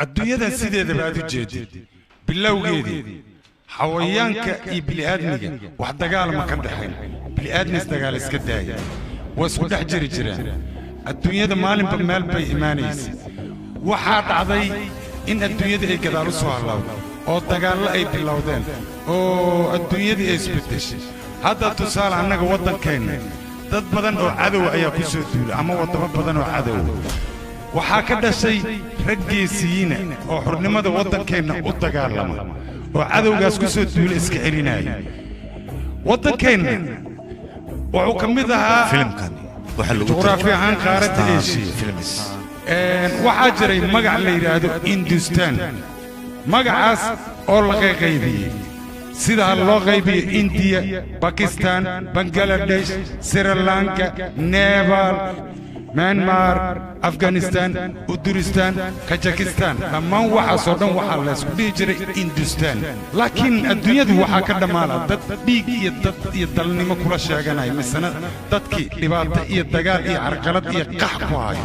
Adduunyadan sideedaba aad u jeedid bilowgeedii xawayaanka iyo bini'aadmiga wax dagaal ma ka dhaxayn. Bini'aadmi is dagaal iska daaya, waa isku dhex jiri jireen. Adduunyada maalinba meel bay imaanaysay. Waxaa dhacday in adduunyada ay gadaal u soo hallawday oo dagaallo ay bilowdeen oo adduunyadii ay isbeddeshay. Hadda tusaale annaga waddankeenna dad badan oo cadowa ayaa ku soo duulay ama waddamo badan oo cadowa. Waxaa ka dhashay rag geesiyiina oo xornimada waddankeenna u dagaalama oo cadowgaas ku soo duula iska celinaya. Waddankeenna wuxuu ka mid ahaa filimkan waxaa lagu juqraafi ahaan qaaradda Star Asia. Films. Waxaa jiray magac la yidhaahdo Hindustan, magacaas oo la qayqaybiyey sida loo qaybiyo Indiya, Bakistan, Bangaladesh, Sri Lanka, Nepal, Myanmar, Afghanistan, Uduristan, Kajakistan. Dhammaan waxaasoo dhan waxaa la isku dhihi jiray Hindustan. Laakiin adduunyadu waxaa ka dhammaana dad dhiig iyo dad iyo dalnimo kula sheeganaya, misena dadkii dhibaato iyo dagaal iyo carqalad iyo qax ku hayo.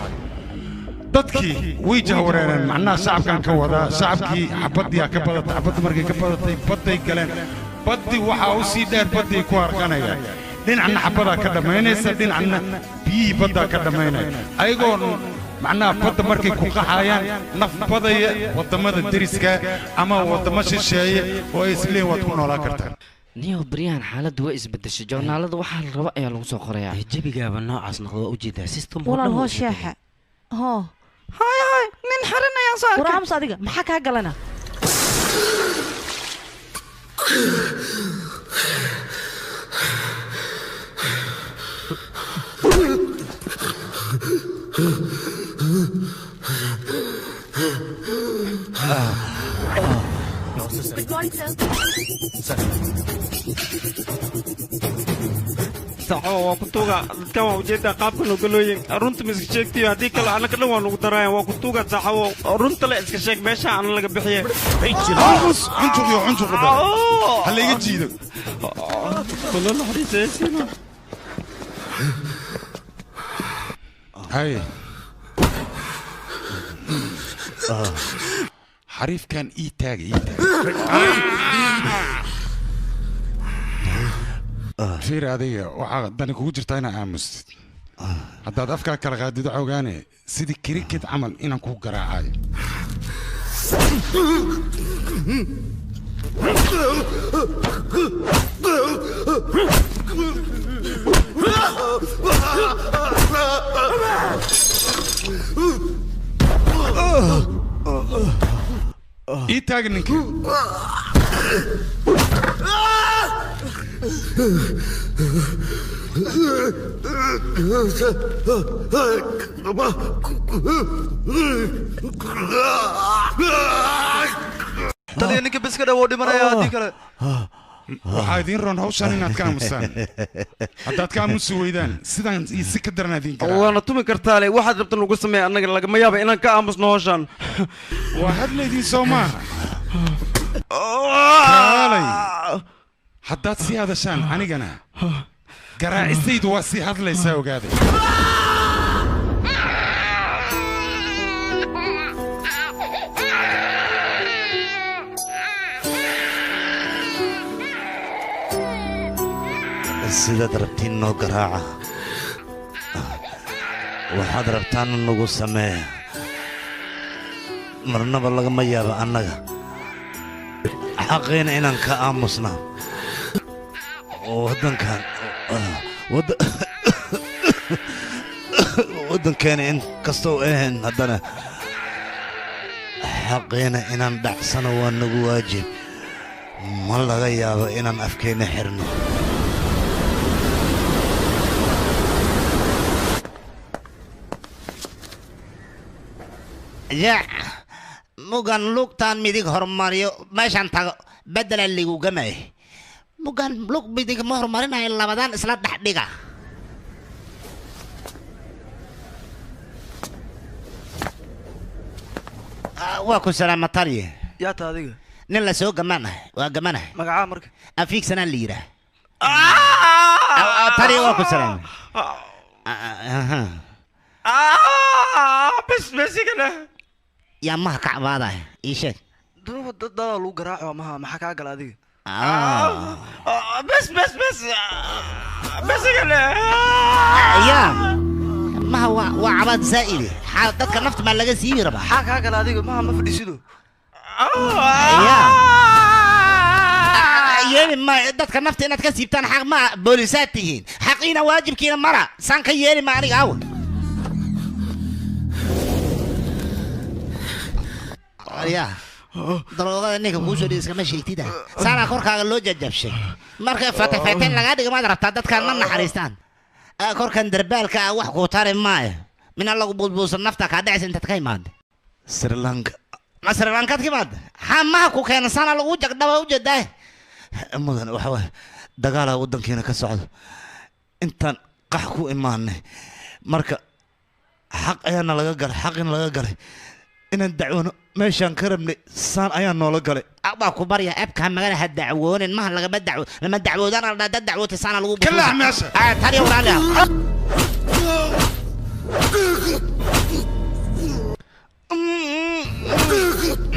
Dadkii way jahwareereen, macnaha shacabkan ka wadaa. Shacabkii xabaddiyaa ka badatay, xabadda markay ka badatay badday galeen. Baddii waxaa u sii dheer baddii ku harqanayaan. Dhinacna xabbadaa ka dhammaynaysa, dhinacna biyihii baddaa ka dhammaynaya. Ayagoo macnaha badda markay ku qaxayaan naf badaya waddamada deriska ama waddamo shisheeye oo ay isleeyihin waad ku noolaan kartaa. Niyow, baryahan xaaladdu way isbedeshay. Joornaalada waxaa la raba ayaa lagu soo qorayaa. Jabigaaba noocaas noqdo waa ujeedaa system oo walaal dhan hoo wuu isbedelay. Sheexa hoo. Hay hay, nin xiran ayaan soo war arkay. Aamus adiga, maxaa kaa galana? Saxo waa ku tuuga dadkan, waa ujeedaa qaabka loogalooyin. Runta ma iska sheegtiyo? Haddii kale annaka dhan waa nugu daraayan. Waa ku tuuga saxo, runta le iska sheeg, meesha ana laga bixiye. Aamus, cunjuq iyo cunjuqu dhalay ha layga jiido. Wala naxariisaysina. Haye, xariifkan ii taaga, ii taaga. Fiir, adiga waxaa dani kugu jirtaa inaa aamustid. Haddaad afkaa kala qaadid waxa ogaane sidii kirikid camal inaan kuu garaacayo. Ii taaga ninkii. Taliya, ninka biska dhow oo dhimanaya haddii kale. Waxaa idiin roon hawshan inaad ka aamustaan. Haddaad ka aamusi weydaan, sidaan iyo si ka daran idiin garaa. Waana tumi kartaa le, waxaad rabta lagu sameeya, annaga lagama yaaba inaan ka aamusno hawshan. Waa hadlaydiin soo maaha? Kaalay, haddaad sii hadashaan anigana garaacisaydu waa sii hadlaysaa, ogaaday. Sidaad rabtiin noo garaaca, waxaad rabtaana nagu sameeya, marnaba lagama yaabo annaga xaqayna inaan ka aamusna. Waddankan waddankeena in kastoo ahayn, haddana xaqayna inaan dhacsano waa nagu waajib. Ma laga yaabo inaan afkeenna xirno. Ya mugan lugtaan midig horumariyo, meeshaan tago bedela ligugamay. Mugan lug midig ma horumarinayo, labadan isla dhex dhiga. Ah, waa ku salaamatariye. Yaa ta adiga? Nin la soo gamanahay waa gamanahay. Magacaa marka? Afiigsanaa la yidhaah. Taliya, waa ku salaamay. Bes besigana. Yaa maha ka cabaadaya ii sheeg. Dadaa lagu garaaco maha, maxaa kaa gala adiga? Bes bes bes bes igale. Yaa maha, waa cabaad zaa'ide. Dadka nafta maa laga siibi rabaa? Maxaa kaa gala adiga? Maha ma fadhiisido. Yaa yeeli ma dadka nafta inaad ka siibtaan xaq ma boolisaad tihiin, xaqiina waajibkiina mara saan ka yeeli ma aniga awa. Yaa daroogada ninka kuu soo dhiga iskama sheegtida, saanaa korkaaga loo jajabshay marka fatafaateen lagaa dhiga. Maad rabtaa dadkaan ma naxariistaan? Korkan darbaalka ah wax kuu tari maayo, mina lagu buusbuusan nafta kaa dhacaysa. Intaad ka imaada Sri Lanka. Ma Sri Lankaad ka imaada? Xamaha ku keena saana lagu jagdhaba ujeedaa. Mudan, waxa waaye dagaalaa waddankiina ka socdo, intaan qax ku imaanay marka xaq ayaana laga galay, xaqina laga galay inaan dacwoono meeshaan ka rabnay saan ayaa noola galay. Baa ku barya abka magala ha dacwoonin, maha lagama dacwo, lama dacwoodana la dad dacwoota saana lagu Kalaax meesha. Tani walaal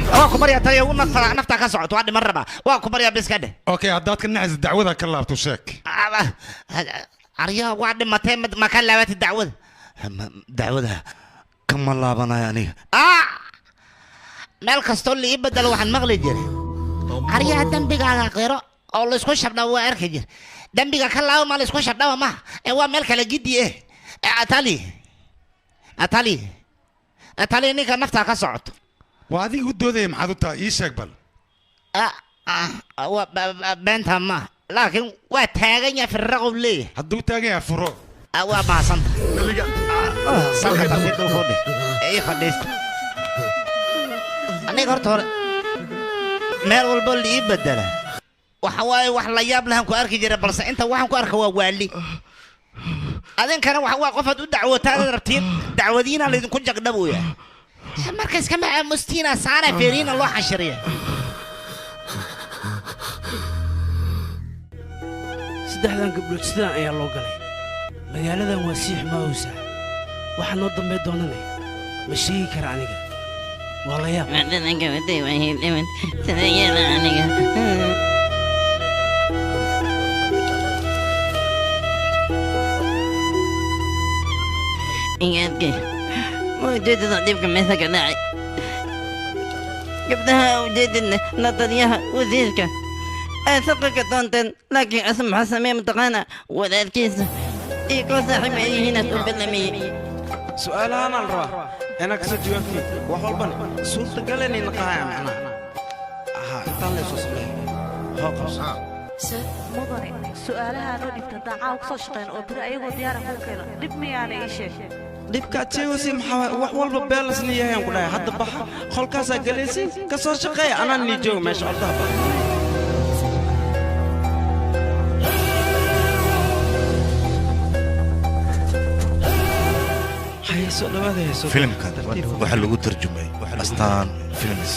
waa ku barya tani ugu nafta nafta ka socoto, waa dhiman rabaa, waa ku barya biska dheh. Okay, haddaad ka naxaysa dacwada ka laabto sheeg. Aryaha waa dhimatay, ma ka laabatay dacwada? Dacwada kama laabanayo aniga. Meel kastoo la ii bedelo waxaan maqli jiray aryaha dembigaaga qiro oo laysku shabdhabo, waa arki jir dembiga ka laabo ma laysku shabdhaba maha ee waa meel kale gidi eh. Atali atali atali, ninka naftaa ka socoto. Waa adiga u doodaya, maxaad u tahay ii sheeg bal. Beenta maaha, laakiin waa taagan yahay, firraqow leeyahay. Hadduu taagan yahay furo. Waa mahadsanta, salka tartiib dhulkoo dheh ii fadhiista. Aniga horta hore meel walbo la ii bedela waxa waaye wax la yaab lahan ku arki jira, balse inta waxaan ku arka waa waali. Adinkana waxa waa qofaad u dacwootaan rabtiin, dacwadiina laydinku jagdhabooya marka iskama aamustiina, saana feeriina loo xashiriya. Saddexdan gabdhood sidaan ayaa loo galay magaaladan, waa sii xumaaweysaa. Waxaa noo dambey doonanay ma sheegi kara aniga, waa la yaab. Ingaadkay ma ujeedada dhibka meesha ka dhacay gabdhaha ujeedadna la taliyaha wasiirka asaqa ka doonteen, laakiin ase maxaa sameeye mataqaana? Walaalkiisa iyo koo saaxiib ay yihiin aas u ballamiyey. Su'aalahaan la rabaa inaad kasoo jawaabtiin, wax walbana suurtagal inay naqahaya macnaha aha intaan la soo sameeyo hoo qabso. Mudane, su'aalaha noo dhibta haddaan caawa kusoo shaqeyn oo beri ayagoo diyaara kuu keeno, dhib miyaana ii sheeg? Dhibkaad sheegaysa maxaa waaye? Wax walba beelasna yahay ku dhahay. Hadda baxa, qolkaasaa galaysiin, ka soo shaqeeya, anaan nii jooga meesha, ordaha baxa. Haye, soo dhawaada, haye, soo Filimkan waxaa lagu tarjumay Astaan Films.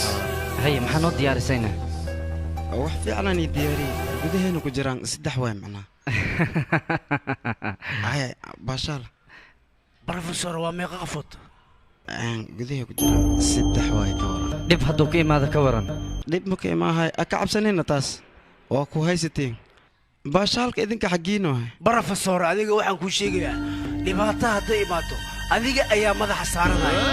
Haye, maxaa noo diyaarisayna? Wax fiicanaan ii diyaariyey, gudaheena ku jiraan saddex waay macnaha. Haye, baashaala. Brofesor, waa meeqa qafood? Gudaha ku jiraan saddex waay, ka waran? Dhib hadduu ka imaado ka waran? Dhib ma ka imaahay, a ka cabsanayna taas waa ku haysateen baashaalka idinka xaggiina waay. Brofesor, adiga waxaan kuu sheegayaa dhibaato hadday imaato adiga ayaa madaxa saaranaya.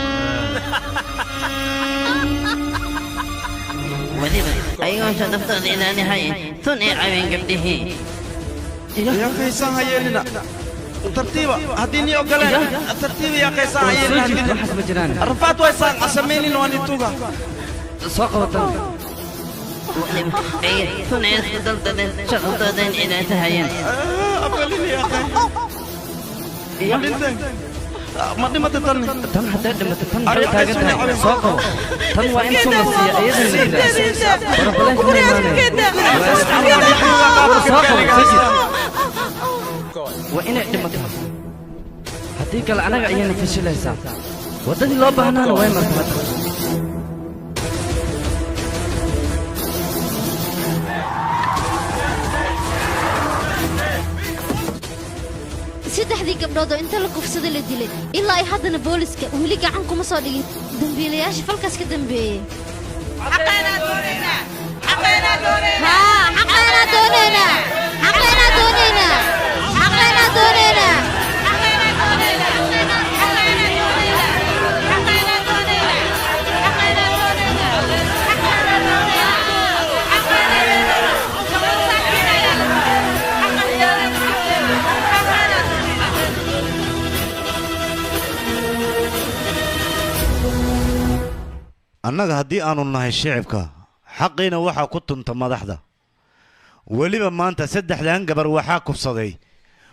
Weliba ayagoon naftooda ilaalihaya sun ay cabeen gabdhihii. Yaa kaysaan hayeelina, tartiiba haddii nii ogoleen, tartiiba yaa kaysaan hayeelina, haddii waxaas ma jiraan rafaad waysaan samaynin waa ni tuga soo qabatan. Weliba ayaga sun ay isku daldadeen shaqadoodan ilaasahayeen. Aqalini yaa kay, ma dhinteen, ma dhimata tan? Tan hadday dhimato tan maxay taagan tahay? Soo qabo tan, waa in sun la siiya iyadana la dilaa, barabaleen kama imaanayo. Soo qabo, soo jiid, waa inay dhimataa, haddii kale anaga ayayna fashilaysaa. Waddadii loo baahnaana way marta hadda. Saddexdii gabdhood oo inta la kufsaday la dilay ilaa ay haddana booliska weli gacan kuma soo dhigin dambiilayaasha falkaas ka dambeeyey. Xaqeenaa doonaynaa, xaqeenaa doonaynaa, xaqeenaa doonaynaa, xaqeenaa doonaynaa, xaqeenaa doonaynaa. Annaga haddii aanu nahay shicibka, xaqiina waxaa ku tunta madaxda. Weliba maanta saddexdan gabar waxaa kubsaday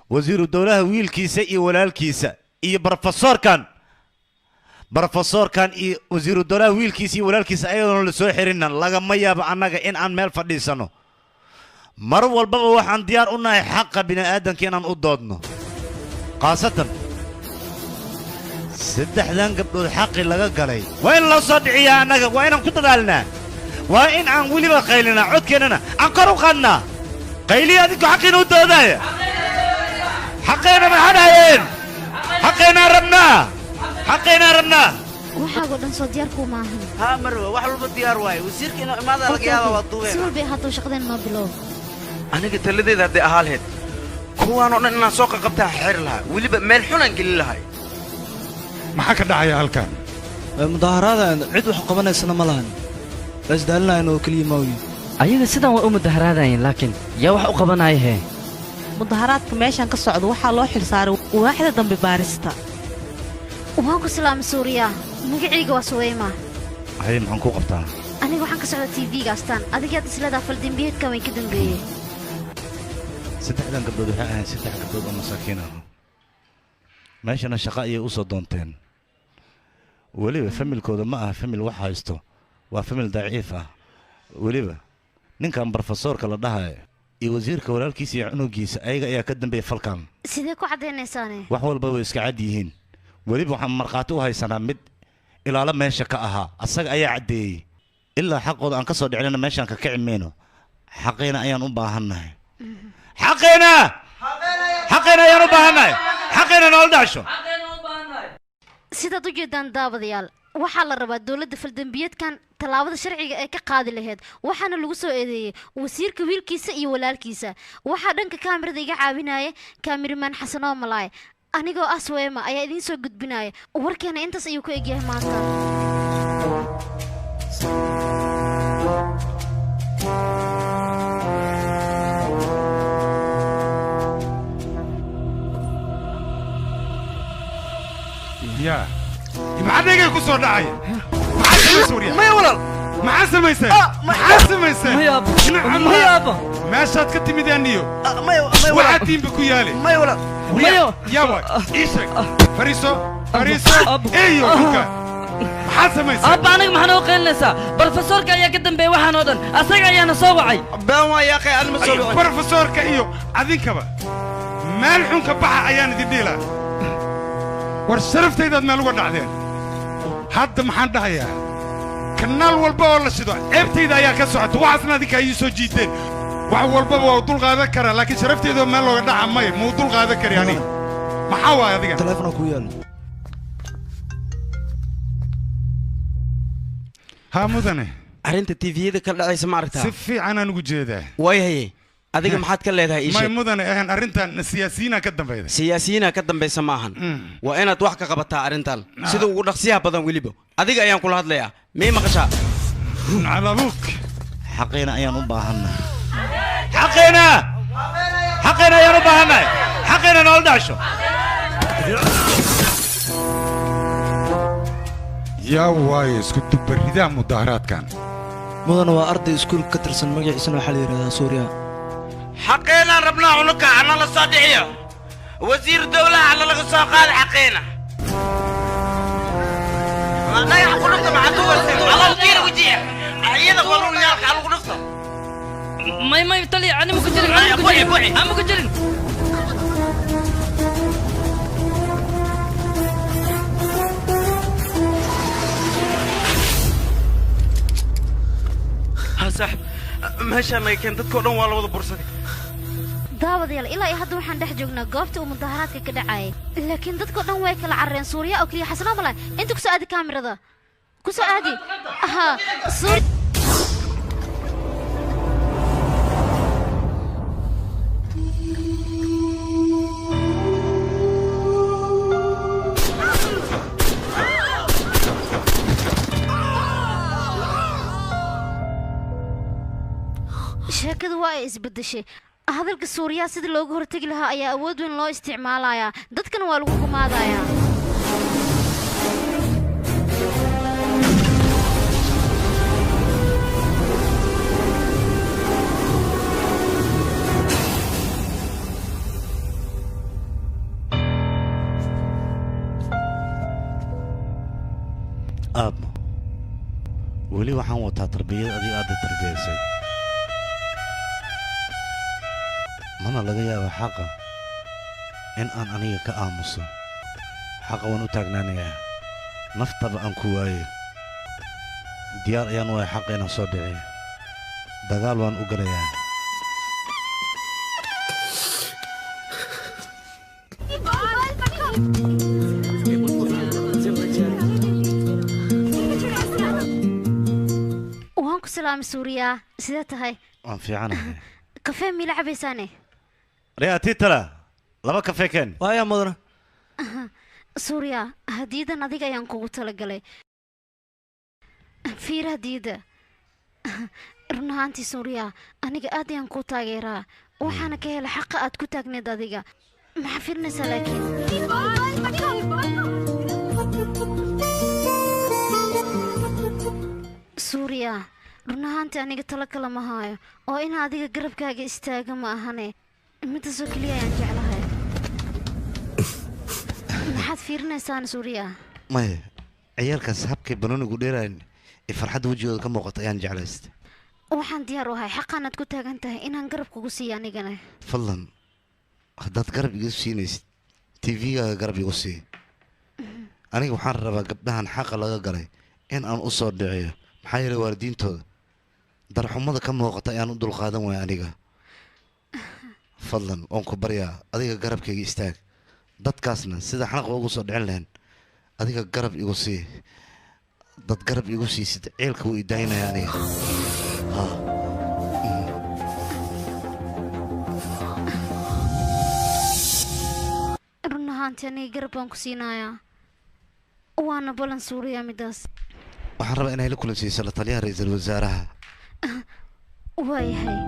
wasiiru dowlaha wiilkiisa iyo walaalkiisa iyo barofesoorkan iyo wasiiru dowlaha wiilkiisa iyo walaalkiisa, ayadoona la soo xirinna lagama yaabo annaga in aan meel fadhiisanno. Mar walbaba waxaan diyaar u nahay xaqa bini'aadanka inaan u doodno, khaasatan saddexdan gabdhood xaqi laga galay waa in loo soo dhiciyaa. Annaga waa inaan ku dadaalnaa, waa in aan weliba qaylinaa, codkeennana aan kor u qaadnaa. Qayliya adinku xaqiina u doodaaya. Xaqeenna maxaa dhahayeen? Xaqeennaan rabnaa, xaqeennaan rabnaa. Waxaagoo dhan soo diyaar kuu maahan. Haa marwa, wax walba diyaar waaye. Wasiirka inuu imaada laga yaaba, waa duubeen. Si walbay hadduu shaqadeen noo bilow. Aniga taladeeda hadday ahaa lahayd, kuwaanoo dhan inaan soo qaqabtaa xiri lahaa, weliba meel xunaan gelin lahay. Maxaa ka dhacaya halkan? Mudaaharaadaan cid wax qabanaysana ma lahan, waa isdaalinayan oo keliya maawyi. Ayaga sidan way u mudaharaadayeen, laakiin yaa wax u qabanaya hee? Mudaharaadka meeshan ka socda waxaa loo xilsaaray waaxda dambi baarista. Waan ku salaamay Suuriya, magacayga waa Suweyma. Haye, maxaan kuu qabtaa? Aniga waxaan ka socda TV-ga Astaan. Adigaad isleedaa faldembiyeedkan way ka dambeeyey? Saddexdan gabdhood waxay ahayn saddex gabdhood oo masaakiin ah, meeshana shaqo ayay u soo doonteen. Weliba familkooda ma aha famil wax haysto, waa famil daciif ah. Weliba ninkan barofesoorka la dhahayo iyo wasiirka walaalkiisa iyo cunugiisa ayaga ayaa ka dambeeyay falkan. Sidee ku caddaynaysaane? Wax walba way iska cad yihiin. Weliba waxaan markhaati u haysanaa mid ilaalo meesha ka ahaa, asaga ayaa caddeeyey. Ilaa xaqooda aan ka soo dhicinana meeshaan ka kici mayno. Xaqiina ayaan u baahannahay, xaqiina, xaqiina ayaan u baahannahay, xaqiina noola dhacsho. Sidaad u jeedaan daawadayaal, waxaa la rabaa dowladda faldembiyeedkan tallaabada sharciga ee ka qaadi lahayd, waxaana lagu soo eedeeyey wasiirka wiilkiisa iyo walaalkiisa. Waxaa dhanka kaamirada iga caawinaya kaamiramaan Xasanoo Malaay. Anigoo ah Suweyma ayaa idiin soo gudbinaya warkeena. Intaas ayuu ku egyahay maanta. Yaa maxaa dhegay ku soo dhacaya? Maxaa samaysay waryaa? Maya walaal. Maxaa samayseen? Maxaa samayseen? Maya, maya abba. Meeshaad ka timideen iyo maya waxaa tiinba ku yaale. Maya walaal. Maya. Yaa waay, ii sheeg. Fariiso, fariiso eeyo dhulka. Maxaa samayseen? Abba, aniga maxaa noo qeylinaysaa? Barofesoorka ayaa ka dambeeyey waxaan oo dhan, asaga ayaana soo wacay. Been waa yaaqay, aan ma soo wicin. Barofesoorka iyo adinkaba meel xun ka baxa ayaan idin dhihi lahaa. War sharaftaydaad meel uga dhacdeen. Hadda maxaan dhahayaa? Kanaal walba oo la shido ceebtayda ayaa ka socota. Waxaasna adinka ay ii soo jiiteen. Wax walbaba waa u dul qaadan karaa, laakiin sharaftayda meel looga dhaca maya, muu dul qaadan kari aniga. Maxaa waay adiga? Taleefona kuu yaal. Haa mudane. Arrinta TV-yada ka dhacaysa ma aragtaa? Si fiican aan ugu jeedaa. Way haye, adiga maxaad ka leedahay? Ii may sheeg. Mudane, ahan arrintan siyaasiyiinaa ka dambayda. Siyaasiyiinaa ka dambaysa ma ahan, waa inaad wax ka qabataa arrintan sida ugu dhaqsiyaha badan. Weliba adiga ayaan kula hadlayaa, mii maqashaa? Calabuuk. Xaqiina ayaan u baahannahay, xaqiina, xaqiina ayaan u baahannahay, xaqiina noola dhacsho. Yaa waaye isku dubbaridaa mudaharaadkan? Mudana, waa arday iskuulka ka tirsan, magaciisana waxaa la yidhahdaa Suuriya. Xaqeenaan rabnaa, cunuka hana la soo dhiciyo, wasiir dowlaha hana laga soo qaada xaqeena. Dhagax ku dhufta, maxaad ku wartay? Alawkiina wejiya iyada walunyaalka ha lagu dhufto. May, may taliya, ani ma ku jirin, ani ma ku jirin, ani ma ku jirin. Ha saaxib, meeshaan naga keen, dadkoo dhan waa la wada bursaday. Daawadayaal, ilaa iyo hadda waxaan dhex joognaa goobta uu mudaharaadka ka dhacayay, laakiin dadkoo dhan way kala carareen. Suuriya oo keliya xasanoo malay inta kusoo aadi kaamirada kusoo aadi ha suur. Sheekadu waa ay isbeddeshay. Hadalka Suuriya sidii looga hortegi lahaa ayaa awood weyn loo isticmaalayaa, dadkana waa lagu gumaadayaa. Aabbo, weli waxaan wataa tarbiyad adiga aada tarbiyaysay, mana laga yaaba xaqa in aan aniga ka aamuso. Xaqa waan u taagnaanayaa, naftaba aan ku waaye. Diyaar ayaan u ahay xaqa inaan soo dhiciyo, dagaal waan u galayaa. Waan ku salaamay Suuriya, sidee tahay? Waan fiicanahay. Kafee miila cabaysaane? Rea titala, laba kafee keen. Waaya mudana. Suuriya, hadiyadan adiga ayaan kugu talagalay. Fiir hadiyadda. Run ahaantii Suuriya, aniga aad ayaan kuu taageeraa, waxaana ka helay xaqa aad ku taagneed adiga. Maxaa fiirinaysaa? Laakiin Suuriya, run ahaantii aniga talo kale ma haayo oo in adiga garabkaaga istaaga ma ahane, midaasoo keliya ayaan jeclahay. Maxaad fiirinaysaan Suuriya? Maya, ciyaalkaas habkay banoonigu dheerayn ee farxadda wejigooda ka muuqata ayaan jeclaystay. Waxaan diyaar u ahay xaqaanaad ku taagan tahay inaan garab kugu siiyo anigana. Fadlan, haddaad garab iga siinaysid, TV-gaaga garab igu sii. Aniga waxaan rabaa gabdhahan xaqa laga galay in aan u soo dhiciyo, maxaa yeelay waalidiintooda darxumada ka muuqata ayaan u dulqaadan waaya aniga. Fadlan waan ku baryaa, adiga garabkayga istaag, dadkaasna sida xanaqa ugu soo dhicin lahayn adiga garab igu sii. Dad garab igu siisid, ciilka wuu idaynaya aniga ha. Run ahaantii aniga garab baan ku siinayaa, waana balan Suuriya midaas. Waxaan rabaa inay la kulansiiso la taliyaha ra'iisul wasaaraha. Waayahay.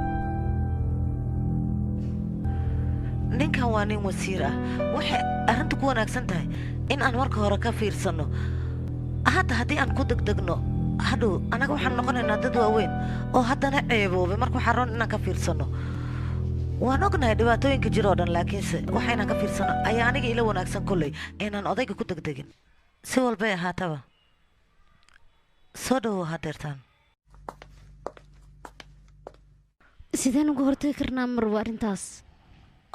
Ninkan waa nin wasiir ah. Waxay arrintu ku wanaagsan tahay in aan marka hore ka fiirsanno. Hadda haddii aan ku degdegno, hadhow annaga waxaan noqonaynaa dad waaweyn oo haddana ceeboobay. Marka waxaan roon inaan ka fiirsanno. Waan ognahay dhibaatooyinka jira oo dhan, laakiinse waxa inaan ka fiirsanno ayaa aniga ila wanaagsan kolley, inaan odayga ku degdegin. Si walbay ahaataba, soo dhowow hadeertaan. Sideen uga hortagi karnaa marwa arrintaas?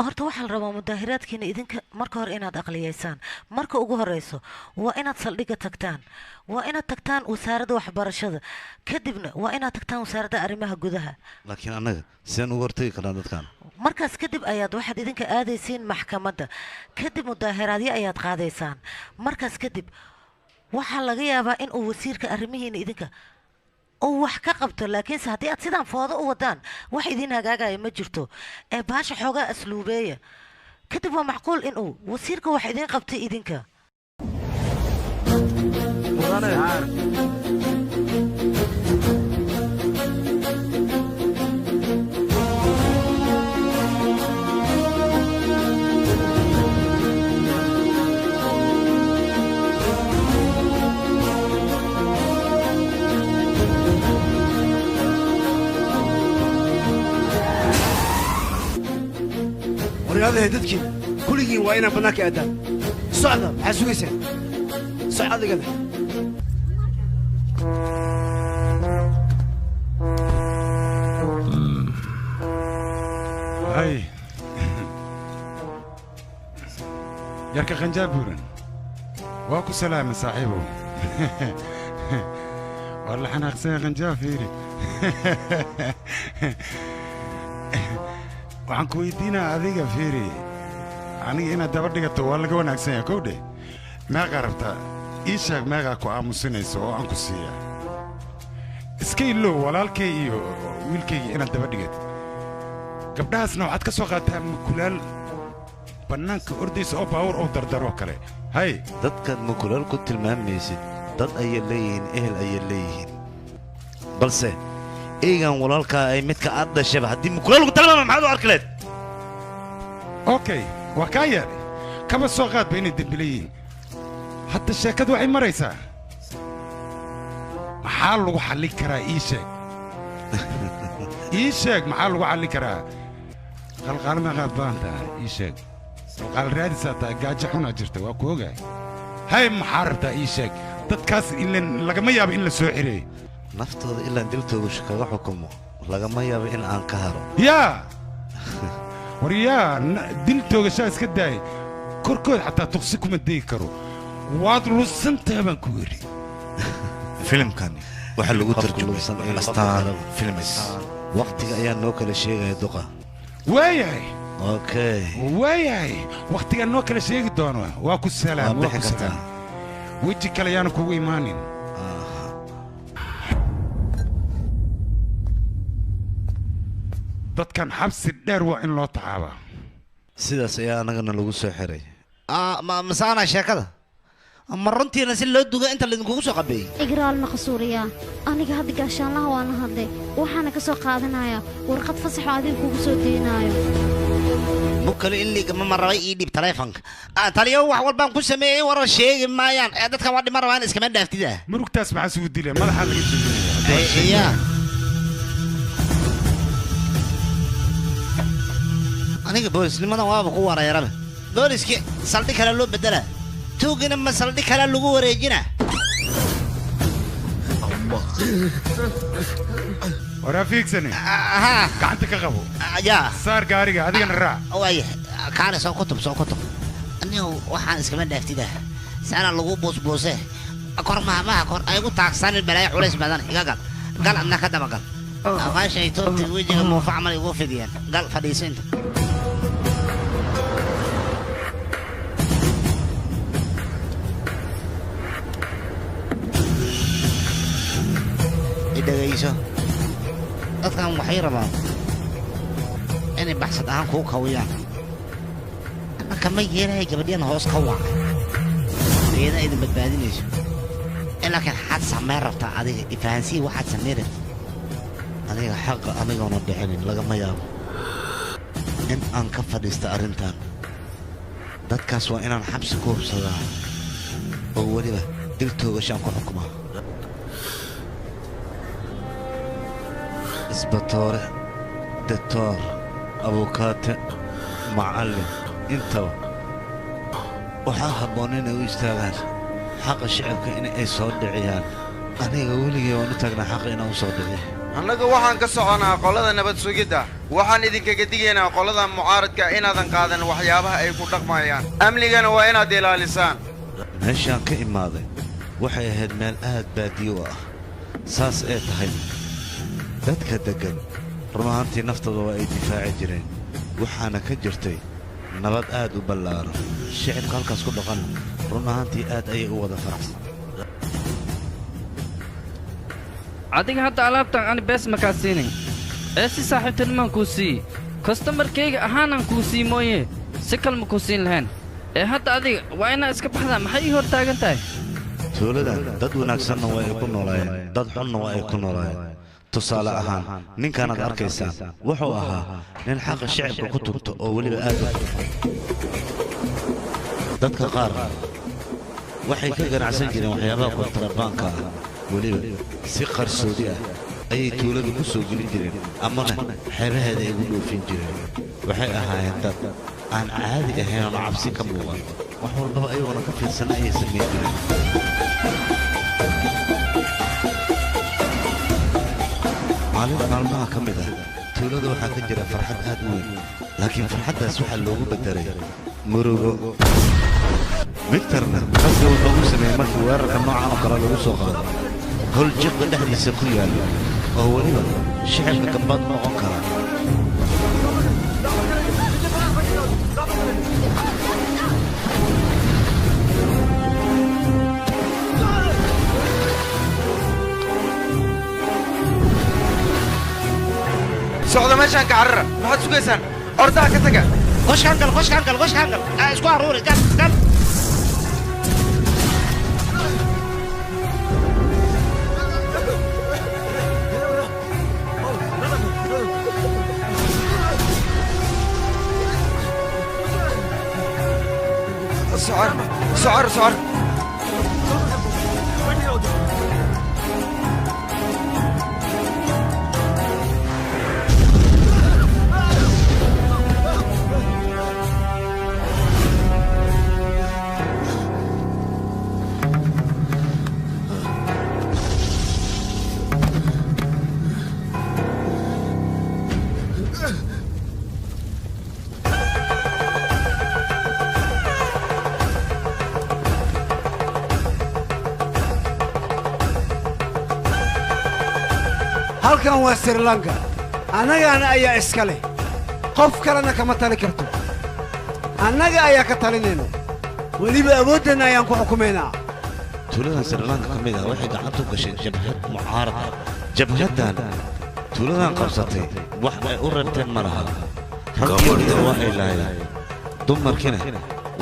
Horta waxaa la rabaa mudaahiraadkiina idinka marka hore inaad aqliyeysaan. Marka ugu horeyso waa inaad saldhigga tagtaan, waa inaad tagtaan wasaaradda waxbarashada, kadibna waa inaad tagtaan wasaaradda arrimaha gudaha. Laakiin annaga sideen uga hortagi karnaa dadkan? Markaas kadib ayaad waxaad idinka aadaysiin maxkamadda, kadib mudaahiraadyo ayaad qaadaysaan. Markaas kadib waxaa laga yaabaa in uu wasiirka arrimihiina idinka uu wax ka qabto. Laakiinse haddii aad sidaan foodo u wadaan, wax idiin hagaagaya ma jirto. Ee baasha xoogaa asluubeeya, kadib waa macquul in uu wasiirka wax idiin qabtay idinka. Waryaadahay, dadkiin kulligiin waa inaan bannaanka aadaan. Socda, maxaa sugaysaan? Soc adigana. Hay yarka qanjaa buuran, waa ku salaamay saaxiibow. Waa la xanaaqsanya qanjaa, fiiri. Waxaan ku weydiinaa adiga fiiri, aniga inaad daba dhigato waa laga wanaagsan yahay kowdhe. Meeqaa rabtaa? Ii sheeg meeqaa ku aamusinayso oo aan ku siiyaa. Iska ilow walaalkay iyo wiilkayga inaad daba dhigatid. Gabdhahaasna waxaad ka soo qaataa mukulaal bannaanka ordaysa oo baawur oo dardaroo kale. Hay, dadkaad mukulaal ku tilmaamaysid dad ayay leeyihiin, ehel ayay leeyihiin, balse eygan walaalkaa ay midka aad dhashaba haddii mukulaal ku tilmaama maxaad u arki leed? Okay, waa kaa yeelay. Kaba soo qaadba inay dembile yihiin. Hadda sheekadu waxay maraysaa, maxaa lagu xallin karaa? Ii sheeg, ii sheeg, maxaa lagu xallin karaa? Qalqaal meeqaad baan tahay? Ii sheeg. Qalqaal raadisaa tahay, gaajo xunaa jirta, waa ku ogahay. Hay, maxaa rabtaa? Ii sheeg. Dadkaas ilan lagama yaabo in la soo xireeyo. Naftooda ilaan diltooda kaga xukumo lagama yaabo in aan ka haro. Yaa war yaa, dil toogashaa iska daay, korkood xataa tuqsi kuma degi karo. Waad lusantaha baan ku yidhi. Filimkani waxaa lagu tarjumay Astaan Films. Waqtiga ayaa noo kala sheegaya duqa. Waayahay. Okay. Waayahay, wakhtigaan noo kala sheegi doono. Waa ku salaam. Waa waa bixi ku kartaa. salaam. Weji kale yaana kugu imaanin. Dadkan xabsi dheer waa in loo tacaabaa. Sidaas ayaa anagana lagu soo xiray. Ma masaana sheekada ma runtiina si loo duga inta laydinkugu soo qabeeyey? Igraal maqsuuriya, aniga hadda gaashaanlaha waana hadlay, waxaana ka soo qaadanayaa warqad fasax oo adiga kugu soo deynaayo. Mukale in liigama ma rabay. Ii dhiib taleefanka. Taliyo, wax walbaan ku sameeyey, warar sheegi maayaan. Dadkan waa dhiman rabaan, iskama dhaaftida. Murugtaas maxaa isugu dilay? Madaxaa laga jebinaya. Ya, aniga boolisnimadan waaba ku wareeraba. Booliski saldhig kale loo bedela, tuugina ma saldhig kale lagu wareejina. Waraa fiigsane, gacanta ka qabo. Ya. Saar gaariga, adigana raac. Waaya, kaale, soo kutub, soo kutub. Anigu waxaan iskama dhaaftida saana lagu buusbuuse kor mahamaha kor ay igu taagsanin balaayo culays badan. Iga gal, gal, adna ka daba gal. Aqaashay toobti wejiga muufa camal igu fidiyeen. Gal, fadhiiso inta. I dhegayso, dadkan waxay rabaan inay baxsad ahaan kuu kawiyaan. Anna kama yeelaya. Gabadhyan hoos ka waca, iyada idin badbaadinayso. Laakiin xaad samayn rabtaa adiga? Ifahansiyi waxaad samayn rabtid. Aniga xaqa anigoona dhicinin lagama yaabo in aan ka fadhiista arrintan. Dadkaas waa inaan xabsi ku hubsadaa oo weliba dil toogashaan ku xukumaa. Isbatoore, detoor, abukaate, macallin, intaba waxaa habboon inay u istaagaan xaqa shicibka in ay soo dhiciyaan. Aniga weligay waan u taagnaa xaqa inaan u soo dhiciyo. Annaga waxaan ka soconaa qolada nabad sugidda. Waxaan idinkaga digaynaa qolada mucaaradka inaadan qaadan waxyaabaha ay ku dhaqmayaan. Amnigana waa inaad ilaalisaan. Meeshaan ka imaaday waxay ahayd meel aad baadiyo u ah. Saas ee tahay, dadka deggan run ahaantii naftooda waa ay difaaci jireen, waxaana ka jirtay nabad aad u ballaaran. Shicibka halkaas ku dhaqanna run ahaantii aad ayay u wada faraxsan. Adiga hadda alaabtan ani bees makaa siinin ee si saaxiibtinimaan kuu siiye, kostamarkayga ahaanaan kuu sii mooye, si kalma kuu siin lahayn. Ee hadda adiga waa inaa iska baxdaa. Maxay ii hor taagan tahay? Tuuladan dad wanaagsanna waa ay ku noolaayeen, dad xunna waa ay ku noolaayeen. Tusaale ahaan, ninkaanaad arkaysaan wuxuu ahaa nin xaqa shicibka ku tunto oo weliba aad u dadka qaar waxay ka ganacsan jireen waxyaabaha kontrabaanka ah. Weliba si qarsoodi ah ayay tuulada ku soo gelin jireen amana xeebaheeda ay ugu dhoofin jireen. Waxay ahaayeen dad aan caadi ahayn oon cabsi ka muuqan. Wax walbaba ayagoona ka fiirsana ayay samayn jireen. Maalin maalmaha ka mid ah tuulada waxaa ka jira farxad aad u weyn, laakiin farxaddaas waxaa loogu beddelay murugo. Victorna qasdi wuxuu u sameeyey markii weerarka noocan oo kale lagu soo qaado hol jiqda dhexdiisa ku yaalla oo weliba shicibka gambaad noqon kara. meeshaan ka carara. Maxaad sugaysaan? Ordaha ka taga. Qoshkaan gal, qoshkaan gal, qoshkaan gal. Isku aruuri, gal, gal. Socor, socor, socor. Halkan waa Sri Lanka, annagaana ayaa iska leh, qof kalena kama tali karto. Annaga ayaa ka talinayno, weliba awooddeenna ayaan ku xukumaynaa. Tuuladan Sri Lanka ka mid ah waxay gacanta u gashay jabhad mucaarad ah. Jabhaddan tuuladan qabsatay wax ay u reebteen ma laha. Raggiina waa ay laayeen, dumarkiina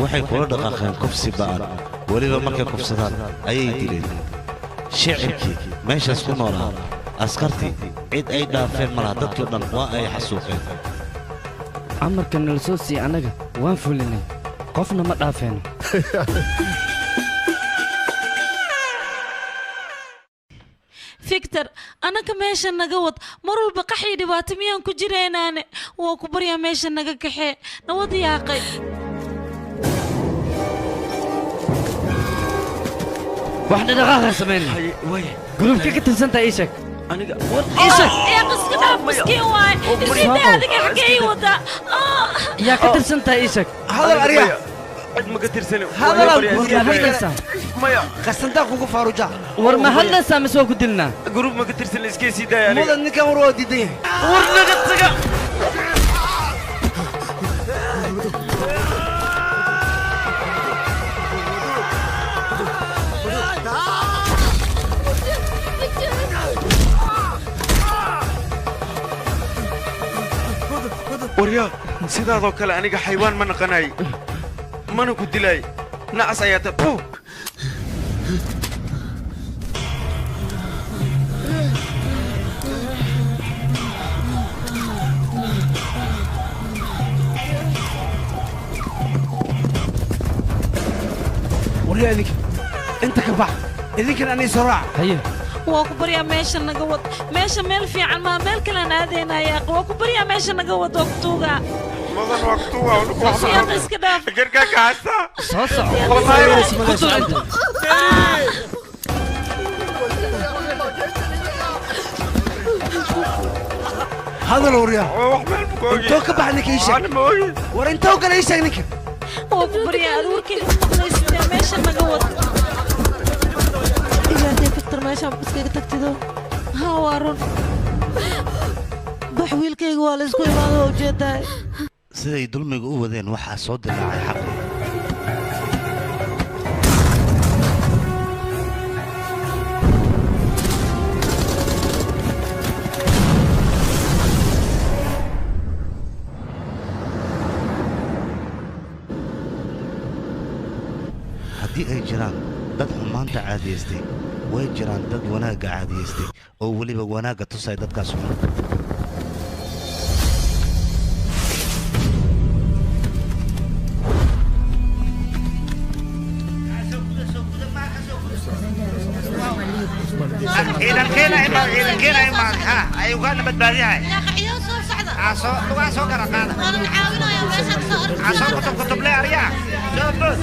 waxay kula dhaqaaqeen kufsi ba'an. Weliba markay kufsadaan ayay dileen shicibkii meeshaas ku noolaa. Askartii cid ay dhaafeen ma laha, dadkii o dhan waa ay xasuuqeen. Amarka nala soo siiyey annaga waan fulinay, qofna ma dhaafeeno. Victor, anaka meesha naga wad. Mar walba qax iyo dhibaato miyaan ku jiraynaane? Waa ku baryaa, meesha naga kaxee, nawad yaaqay. Wax dhaqaaqa sameynay. Gruubka ka tirsantaa ii sheeg. Aniga war ii sheeg. Yaa iska dhaaf, miskiin waay. Isida adiga xaggee ii wadaa? Yaa ka tirsantaa ii sheeg. Hadal ariya. Cid ma ka tirsani. Hadal aan ku War ma hadlaysaa? Maya. Qasantaa kugu faaruja. War ma hadlaysaa mise waa ku dilnaa? Gruub ma ka tirsan, iska sii daaya aniga. Mudan, ninkan war waa diidan yahay. War naga taga. Waryaa, sidaadoo kale aniga xaywaan ma naqanay, mana ku dilay. Nacas ayaa ta puh. Waryaa idinka inta ka bax, idinkan anii soo raac. Haye. Waa ku baryaa, meesha naga wad. Meesha meel fiican maa, meel kalean aadaynaa yaaq. Waa ku baryaa, meesha naga wad, waa ku tuugaa. Mudan, waa ku tuugaa. Yaaq, iska dhaaf. Garkaa ka haystaa. Soo soco. Ku dur inta. Hadal waryaa. Intoo ka bax ninka ii sheeg. War intoo kale ii sheeg ninka. Waa ku baryaa, ad warkayga ma maqlaysidee? Meesha naga wad. Igaadee Victor, meeshaan iskaga tagtido. Haa, waa run. Bax wiilkayga, waa la isku imaado, waa ujeedahay. Siday dulmiga u wadeen waxaa soo dilaacay xaqi. Haddii ay jiraan dad xumaanta caadiyaystay, way jiraan dad wanaagga caadiyaystay oo weliba wanaagga tusay dadkaas xun. Ciidankeena imaad, ciidankeena imaad. Ha ayugaana badbaadiyahay. Lugaa soo kala qaada. Soo kutub kutuble aryaa soo bood.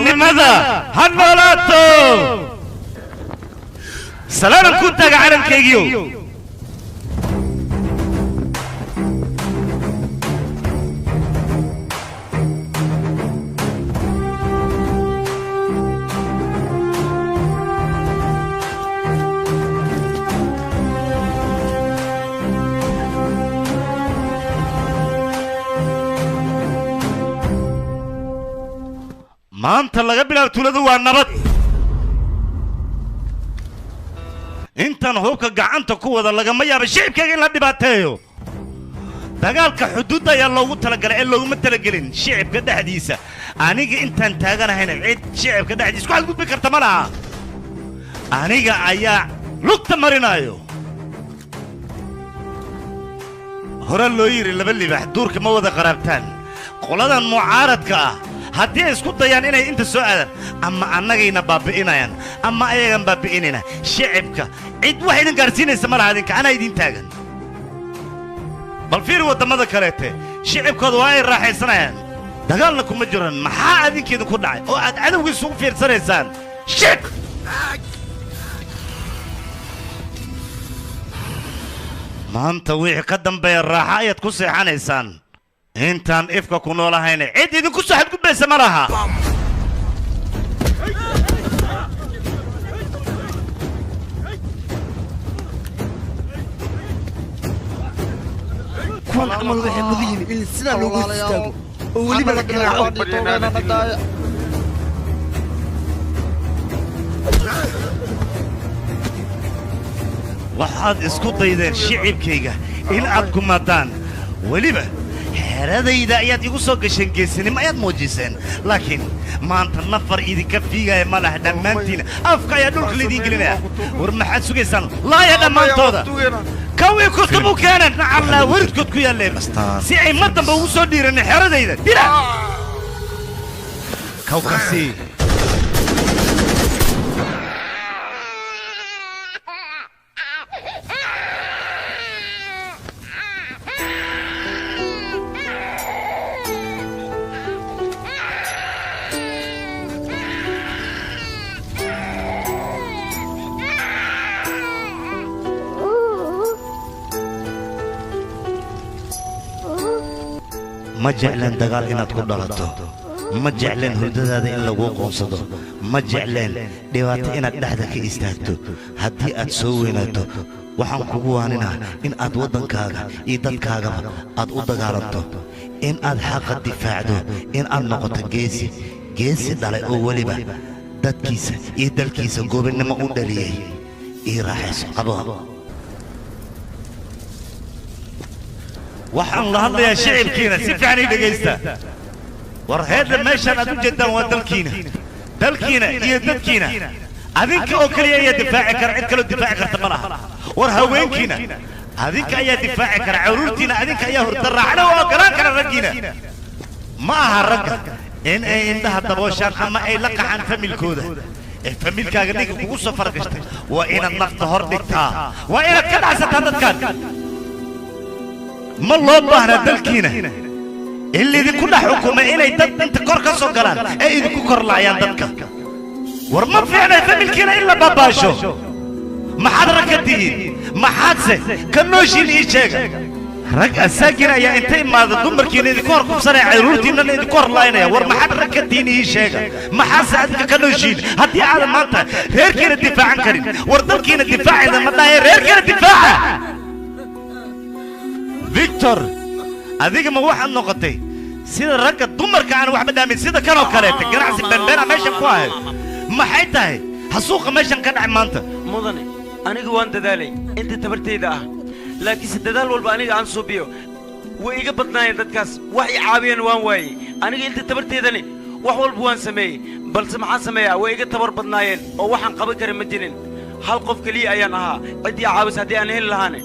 Qarannimada ha noolaato. Salaanan ku taaga calankaygiyo. Maanta laga bilaabo tuuladu waa nabad. Intaan hubka gacanta ku wada lagama yaabo shicibkayga in la dhibaateeyo. Dagaalka xuduudda ayaa loogu talagalay ee looguma talagelin shicibka dhexdiisa. Aniga intaan taaganahayna cid shicibka dhexdiisa ku xadgudbi karta ma laha. Aniga ayaa lugta marinayo. Hore loo yidhi laba libax duurka ma wada qaraabtaan. Qoladan mucaaradka ah haddii ay isku dayaan inay inta soo aadaan ama annagayna baabi'inayaan ama ayagan baabi'inayna shicibka cid wax idin gaarsiinaysa ma laha. Idinka anaa idin taagan. Bal fiir waddamada kaleete shicibkooda waa ay raaxaysanayaan, dagaalna kuma jiran. Maxaa adinka idinku dhacay oo aad cadowga isugu fiirsanaysaan? Shit! Maanta wixii ka dambeeya raaxa ayaad ku seexanaysaan. Intaan ifka ku noolahayna cid idinku soo xadgudbaysa ma laha. Kuwan camal waxay mudan yihiin in sidaa loogu istaago oo weliba la garaaco. Waxaad isku daydeen shicibkayga in aad kumaadaan, weliba xeradayda ayaad igu soo gasheen, geesinimo ayaad muujiseen. Laakiin maanta nafar idinka fiigaya ma laha. Dhammaantiina afka ayaa dhulka laydiin gelinaya. War maxaad sugaysaan? Laaya dhammaantooda kawii kutubu keenan nacallaa weridkood ku yaalleen si ay mar dambe ugu soo dhiiranin xeradayda. Dila kawkasi. Ma jecleen dagaal inaad ku dhalato, ma jecleen hurdadaada in laguu qoonsado, ma jecleen dhibaato inaad dhexda ka istaagto. Haddii aad soo weynaato waxaan kugu waaninaa in aad waddankaaga iyo dadkaagaba aad u dagaalanto, in aad xaqa difaacdo, in aad noqoto geesi, geesi dhalay oo weliba dadkiisa iyo dalkiisa goobinimo u dhaliyey. Ii raaxayso qabo. Waxaan la hadlayaa shicibkiina, si fiican ii dhegaysta. War heedla meeshaan aad u jeeddaan waa dalkiina, dalkiina iyo dadkiina. Adinka oo keliya ayaa difaaci kara, cid kaloo difaaci karta ma laha. War haweenkiina adinka ayaa difaaci kara, carruurtiina adinka ayaa hurda raacna oo ogolaan kara. Raggiina ma aha ragga in ay indhaha dabooshaan ama ay la qaxaan familkooda. Ee familkaaga ninka kugu soo fargashtay waa inaad nafta hor dhigtaa, waa inaad ka dhacsataa dadkan. Ma loo baahnaa dalkiina in laydinku dhex xukumay inay dad inta kor ka soo galaan ay idinku kor laayaan dadka. War ma fiicnay familkiina in la baabaasho. Maxaad rag ka tihiin? Maxaadse ka nooshiin? Ii sheega. Rag asaagiina ayaa inta imaada dumarkiina idinku hor kubsanaya, carruurtiinana idinku hor laaynaya. War maxaad rag ka tihiin? Ii sheega. Maxaadse adinka ka nooshiin haddii aadan maanta reerkiina difaacan karin? War dalkiina difaacayda ma dhahaye, reerkiina difaaca. Victor, adiga ma waxaad noqotay sida ragga dumarka aan waxba dhaamin sida kanoo kaleeta ganacsi beenbeena meeshan ku ahayd? Maxay tahay hasuuqa meeshan ka dhacay maanta? Mudane, aniga waan dadaalay inta tabartayda ah, laakiinse dadaal walba aniga aan suubiyo way iga badnaayeen dadkaas. Wax i caawiyeen waan waayey. Aniga inta tabarteydani wax walba waan sameeyey, balse maxaan sameeyaa? Way iga tabar badnaayeen oo waxaan qaban kara ma jirin. Hal qof keliya ayaan ahaa. Ciddii caawis haddii aan heli lahaane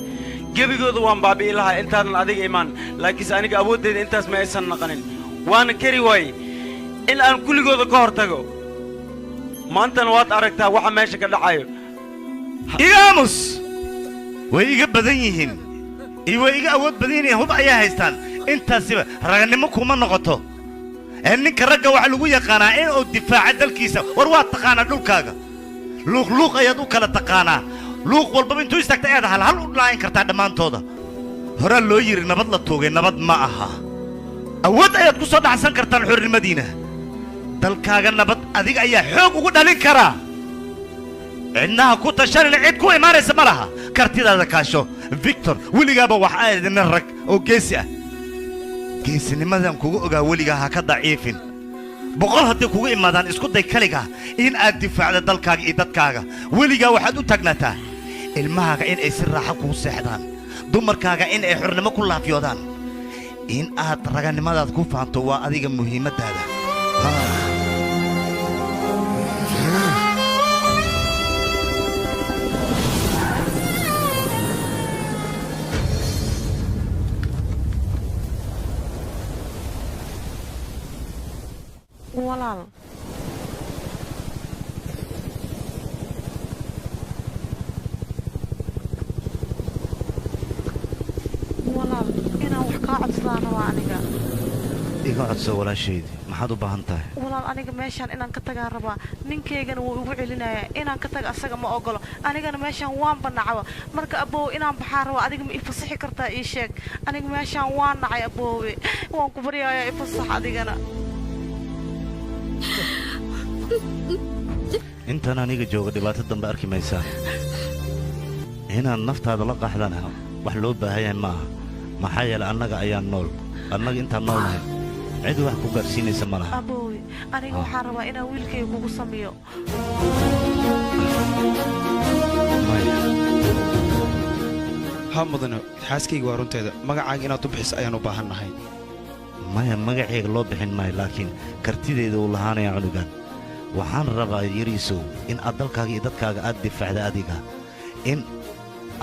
gebigooda waan baabi'i lahaa intaanan adiga imaan. Laakiinse aniga awooddayda intaas ma aysan naqanin, waana kari waayey in aan kulligooda ka hor tago. Maantana waad aragtaa waxa meesha ka dhacayo. Iga aamus. Way iga badan yihiin iyo way iga awood badan yihiin, hub ayaa haystaan. Intaasiba raganimo kuma noqoto. Ninka ragga waxaa lagu yaqaanaa in uu difaaca dalkiisa. War waad taqaanaa dhulkaaga, luuqluuq ayaad u kala taqaanaa. Luuq walbaba intuu istaagta ayaad hal hal u dhaayin kartaa dhammaantooda. Horaa loo yidhi nabad la tuugay nabad ma aha. Awood ayaad ku soo dhaxsan kartaan xornimadiina. Dalkaaga nabad adiga ayaa xoog ugu dhalin karaa. Cidnaha ku tashanina, cid ku imaanaysa ma laha. Kartidaada kaasho Victor, weligaaba wax aadina rag oo geesi ah. Geesinimadan kugu ogaa weligaa ha ka daciifin. 100 haddii kugu imaadaan isku day kaligaa in aad difaacdo dalkaaga iyo dadkaaga. Weligaa waxaad u taagnaataa ilmahaaga in ay si raaxo kugu seexdaan, dumarkaaga in ay xornimo ku laafyoodaan. In aad raganimadaad ku faanto waa adiga muhiimaddaada. Walaal, walaal, inaan wax kaa codsadaan rabaa aniga. Iga codso walaashaydii, maxaad u baahan tahay? Walaal, aniga meeshaan inaan ka tagaan rabaa. Ninkaygana wuu igu celinayaa inaan ka taga, asaga ma ogolo. Anigana meeshaan waan banacaba. Marka aboowe, inaan baxaan rabaa. Adiga ma ifasaxi kartaa? Ii sheeg. Aniga meeshaan waan nacay aboowe, waan ku baryayaa, ifasax adigana. Intaan aniga jooga dhibaato dambe arki maysaa. Inaad naftaada la qaxdana wax loo baahan yahay ma aha, maxaa yeelay annaga ayaa nool. Annaga intaan noolnahay cid wax ku gaarsiinaysa ma laha. Aboowe, aniga waxaan rabaa inaan wiilkayga kugu sameeyo. Ha mudane, xaaskayga waa runteeda. Magacaaga inaad u bixiso ayaan u baahan nahay. Maya, magacayga loo bixin maayo, laakiin kartidayda uu lahaanaya cunugan. Waxaan rabaa yariisow in aad dalkaaga iyo dadkaaga aad difaacda. Adiga in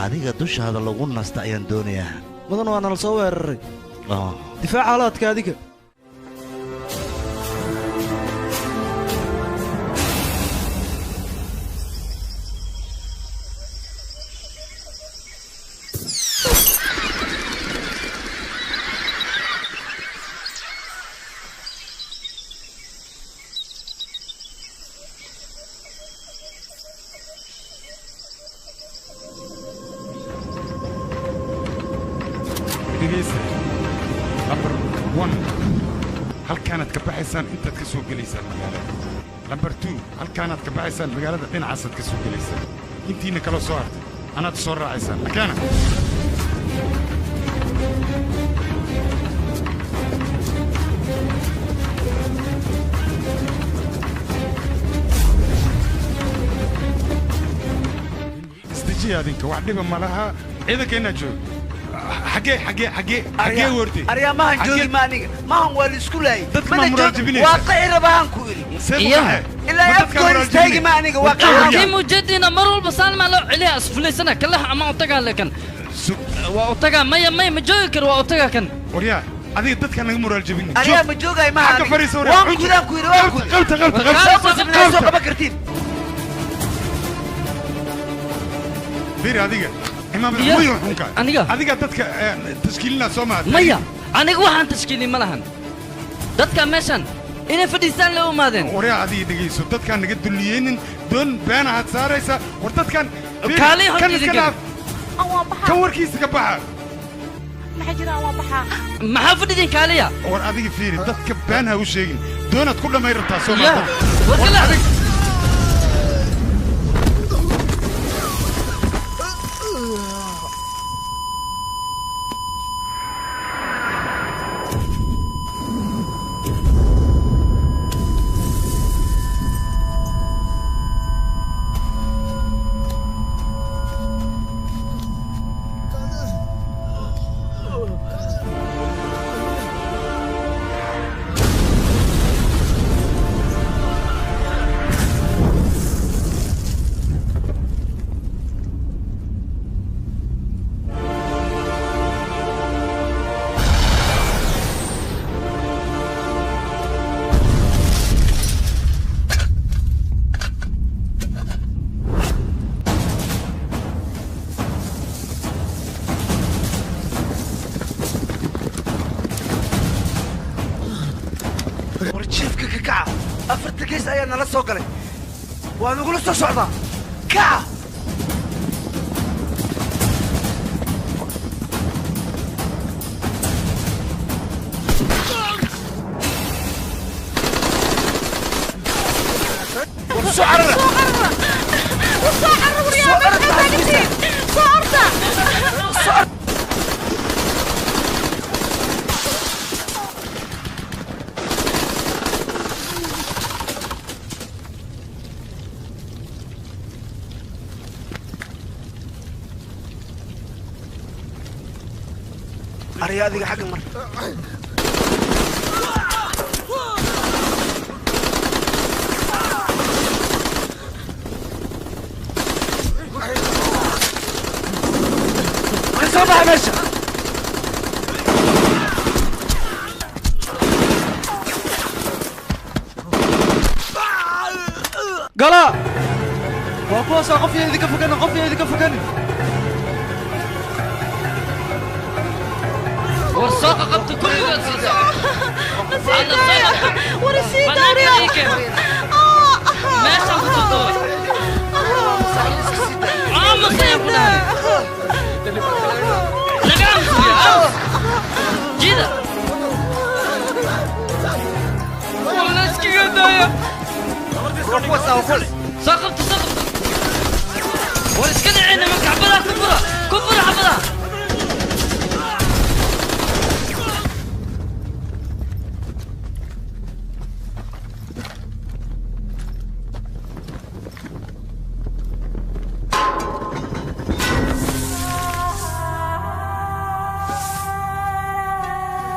adiga dushaada lagu nasta ayaan doonayaa. Mudan, waa nala soo weeraray. Difaaca halaadka adiga. Dhegaysta, lambar 1, halkaanaad ka baxaysaan, intaad ka soo gelaysaan magaalada. Lambar 2, halkaanaad ka baxaysaan magaalada, dhinacaasaad ka soo gelaysaan. Intiina kaloo soo hartay anaad soo raacaysaan lakaana. Isdejiya adinka, wax dhiba ma laha. Ciidankeennaa jooga. Xagee xagee xagee xagee wartay? Aryaa, mahan joogi ma aniga, mahan waa la isku laayay. Dadka ma muraajibinaysa? Waa qaci rabahan ku iri. Ilaa afkoon istaagi ma aniga, waa qaci. Kii mujadiina mar walba saalmaa loo celiya asfulaysana kalaha ama utagaa lekan waa utagaa. Maya maya, ma joogi karo, waa utagaa kan. Waryaa, adiga dadka naga muraal jebin. Aryaa, ma joogay maha. Xagga fariiso waryaa. Waan kudaan ku iri, waan ku qabta qabta qabta. Soo qaban kartiin. Bir adiga imaam muyu xunka. Aniga? Adiga dadka tashkiilina soo maad. Maya, aniga waxaan tashkiilin ma lahan. Dadka meeshan inay fadhiistaan la umaadeen. Waryaa, adiga dhegeyso, dadkaan naga dulliyeynin, doon beena had saaraysa. War dadkan Kaalay hor kan iska idinka. Dhaaf kan, warkiisa ka baxa. Maxaa jira? Waan baxaa. Maxaa fadhidin? Kaaliya. War adiga fiiri, dadka been ha u sheegin, doonaad ku dhamay rabtaa soo Ya, maad. War kale. Jiifka ka kaca. Afarta gees ayaa nala soo galay. Waa nagula soo socdaa. Kaca! Soo carara. Soo carara waryaa, meesha taagantiin. Soo orda. Arya adiga xagga mar. Ka soo baxa meesha. Gala! Waa kuwaasaa qof iyo idinka foganin, qof iyo idinka foganin. War soo qabta kulligood soo socda. War isii daariya. Meeshaan ku soo dooray. Aamus ayaan ku dhahay. Naga aamusiya, aamus. Jiida. Walla iskaga daaya. Waa kuwaasaa waa kule. Soo qabta, soo qabta. War iska dhicina marka xabadaha ku fura. Ku fura xabadaha.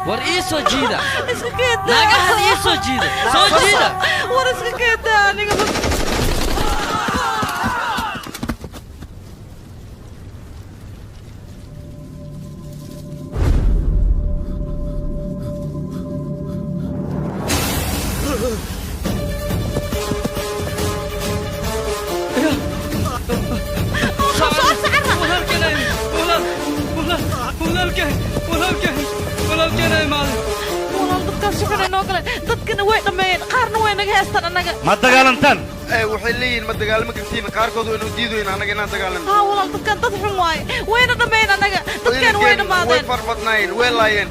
War ii soo jiida. Iska keeda. Naagahan ii soo jiida. Soo jiida. War iska keeda aniga. Walaal dadkaas si xun ay noo galeen. Dadkana way dhammeeyeen, qaarna way naga heestaan annaga. Ma dagaalantaan? Waxay leeyihiin ma dagaalami kartiin, qaarkood waynu diidoyn annaga inaan dagaalano. Haa walaal, dadkan dad xun waaye. Wayna dhammeeyeen annaga. Dadkan way Way dhammaadeen. farbadnaayeen, way laayeen.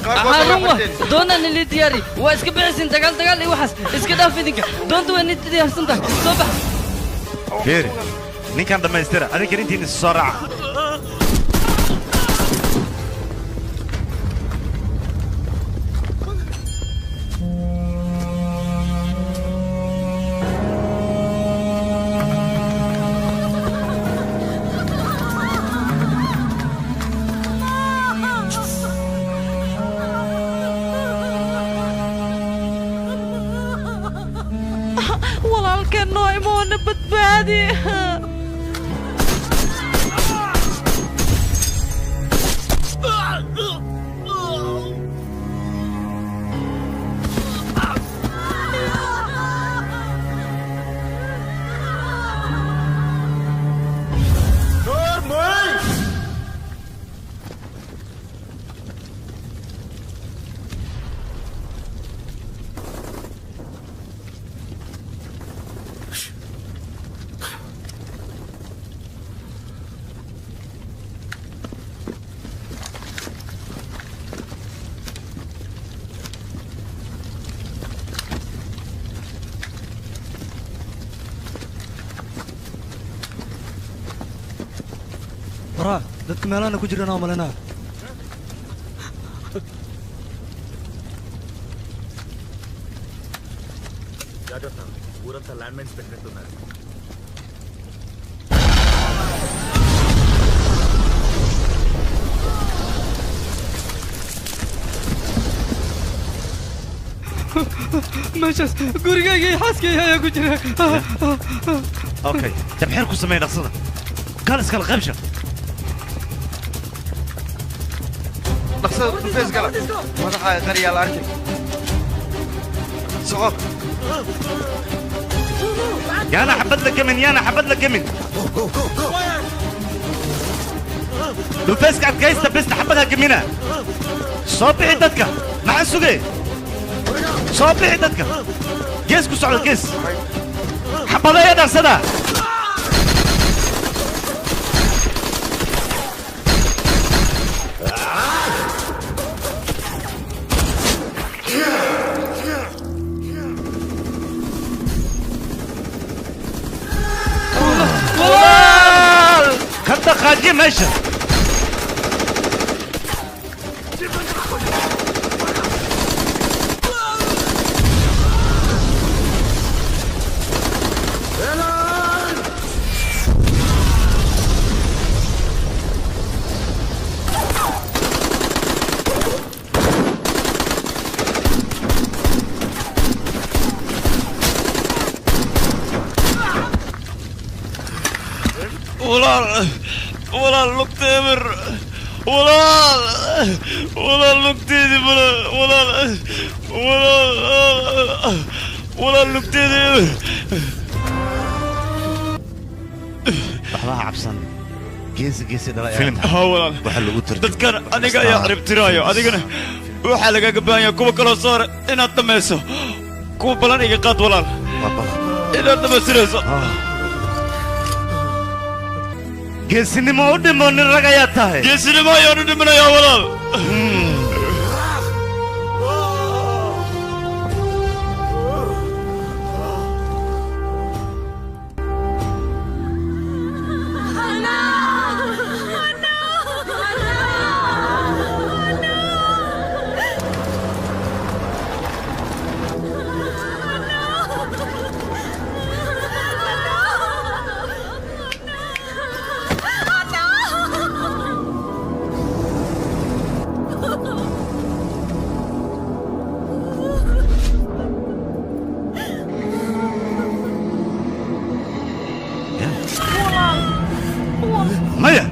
Qaarkood Ahaa way run wa xirteen. doonaan ili diyaari waa iska bixisiin dagaal dagaal iyo waxaas iska dhaaf idinka doonta waa nid diyaarsan tahay soo bax. Fiiri, ninkan dhammaystira, adinkan intiina isu soo raaca. Walaalkeen noo imoona badbaadi. Waraa, dadka meelahana ku jiraan oo malinaa. జాగ్రత్త, ఊరంతా land mines పెట్టినట్టున్నారు. Meeshaas gurigayga iyo xaaskayga ayaa ku jira. Okay, tabxir ku samee dhaqsada. Kal iskala qaybsha. Dhaqsada dhufeys gala. Madaxa qariyaa la arkay. Soco. Yaana xabad la gamin, yaana xabad la gamin. Dhufeyska adkaysta, bista xabad ha gamina. Soo bixi dadka, maxaa sugay? Soo bixi dadka. Gees ku socda gees. Xabadaya dhaqsada. Ka dhaqaajiya meesha. Walaal lugta eber walaal walaal lugteedii walaal walaal walaal lugteedii eber. Waxba ha cabsan. Geesi geesi dhalay. Haa walaal. Waxa lagu tarjumay. Dadkan aniga ayaa ciribtiraayo adigana waxaa lagaaga baahan yahay kuwa kaloo soo hore inaad dhammayso kuwa balan iga qaad walaal inaad dhammaystirayso. Geesinimo u dhimo nin rag ayaa tahay. Geesinimo ayaan u dhimanayaa walaal. Maya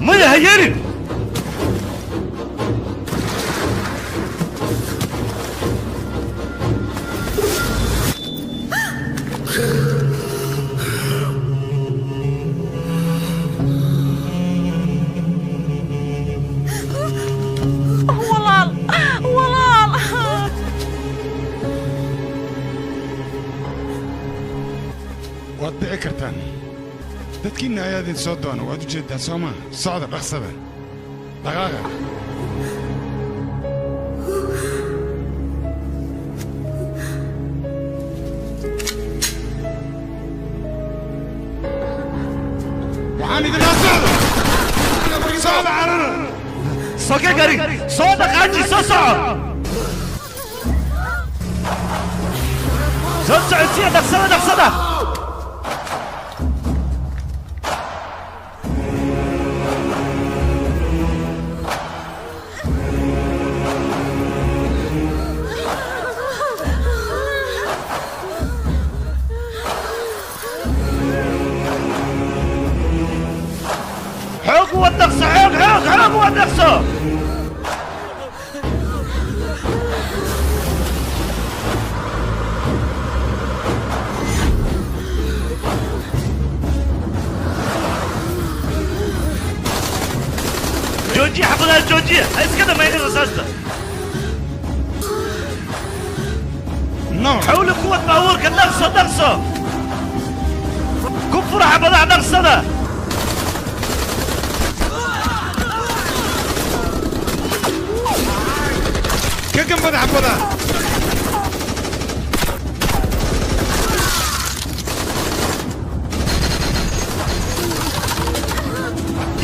maya ha yeelin. Walaal walaal. Waad dhici kartaan. Dadkiinna ayaa idin soo doona waad u jeeddaan soo maa socda dhaqsada dhaqaaqa. Waxaan idinlaa socda socda carara. Soke gari soo dhaqaaji soo soco. Soo socodsiya dhaqsada dhaqsada. Xoog wad dhaqso xoog xoog xoog wad dhaqso. Joojiya xabadaha joojiya ha iska dhamaynin rasaasta. Xawli kuwad baabuurka dhaqso dhaqso. Ku fura xabadaha dhaqsada. Ka gambada xabadaha.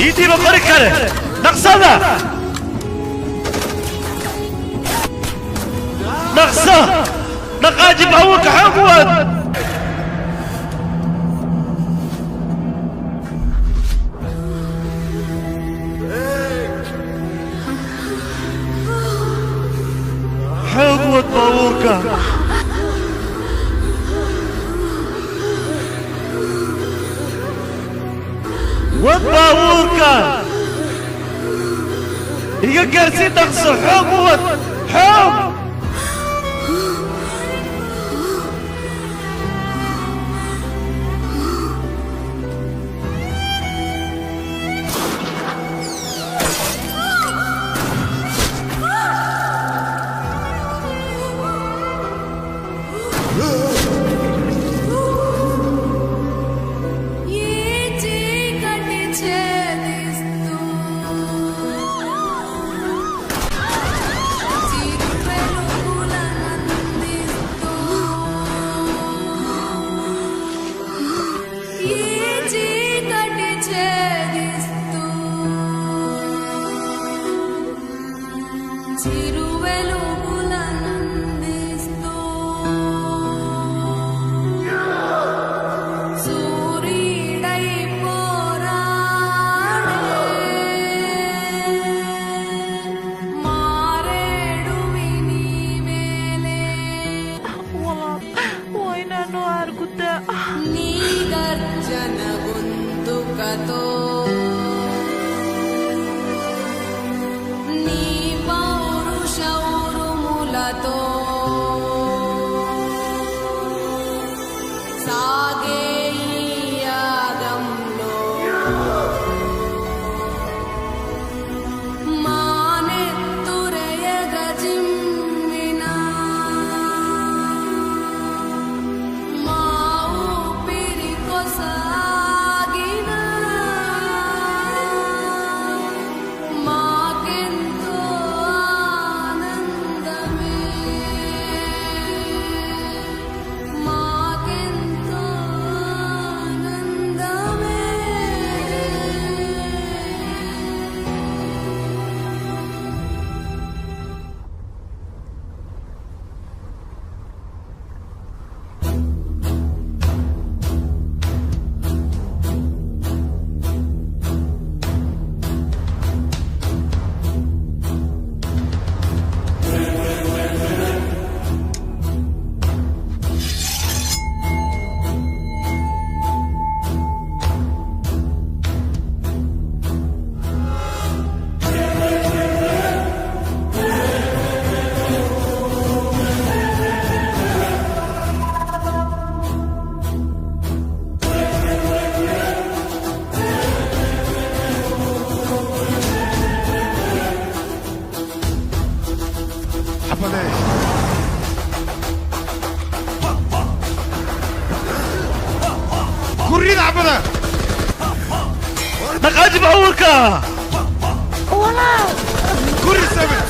Ii dhiiba qori kale dhaqsada dhaqso dhaqaaji baabuurka xoog wad. Xoog wad baabuurka. Wad baabuurka. Iga gaarsii dhaqso xoog wad xoog. చిరువెలుగులనందిస్తూ సూర్యుడై పోరాడే మారేడువి నీవేలే. Waa inaanu argudaa. నీ గర్జన గొంతుకతో నీ పౌరుషౌరుములతో సాగే ఈ యాగంలో మానెత్తురయగజిమ్మిన మా ఊపిరి కొసాగిన మాకెంతో ఆనందమే, మాకెంతో ఆనందమే. Xabadee. Kurrida xabada. Dhaqaaji baabuurka. Walaal. Kurri sabir.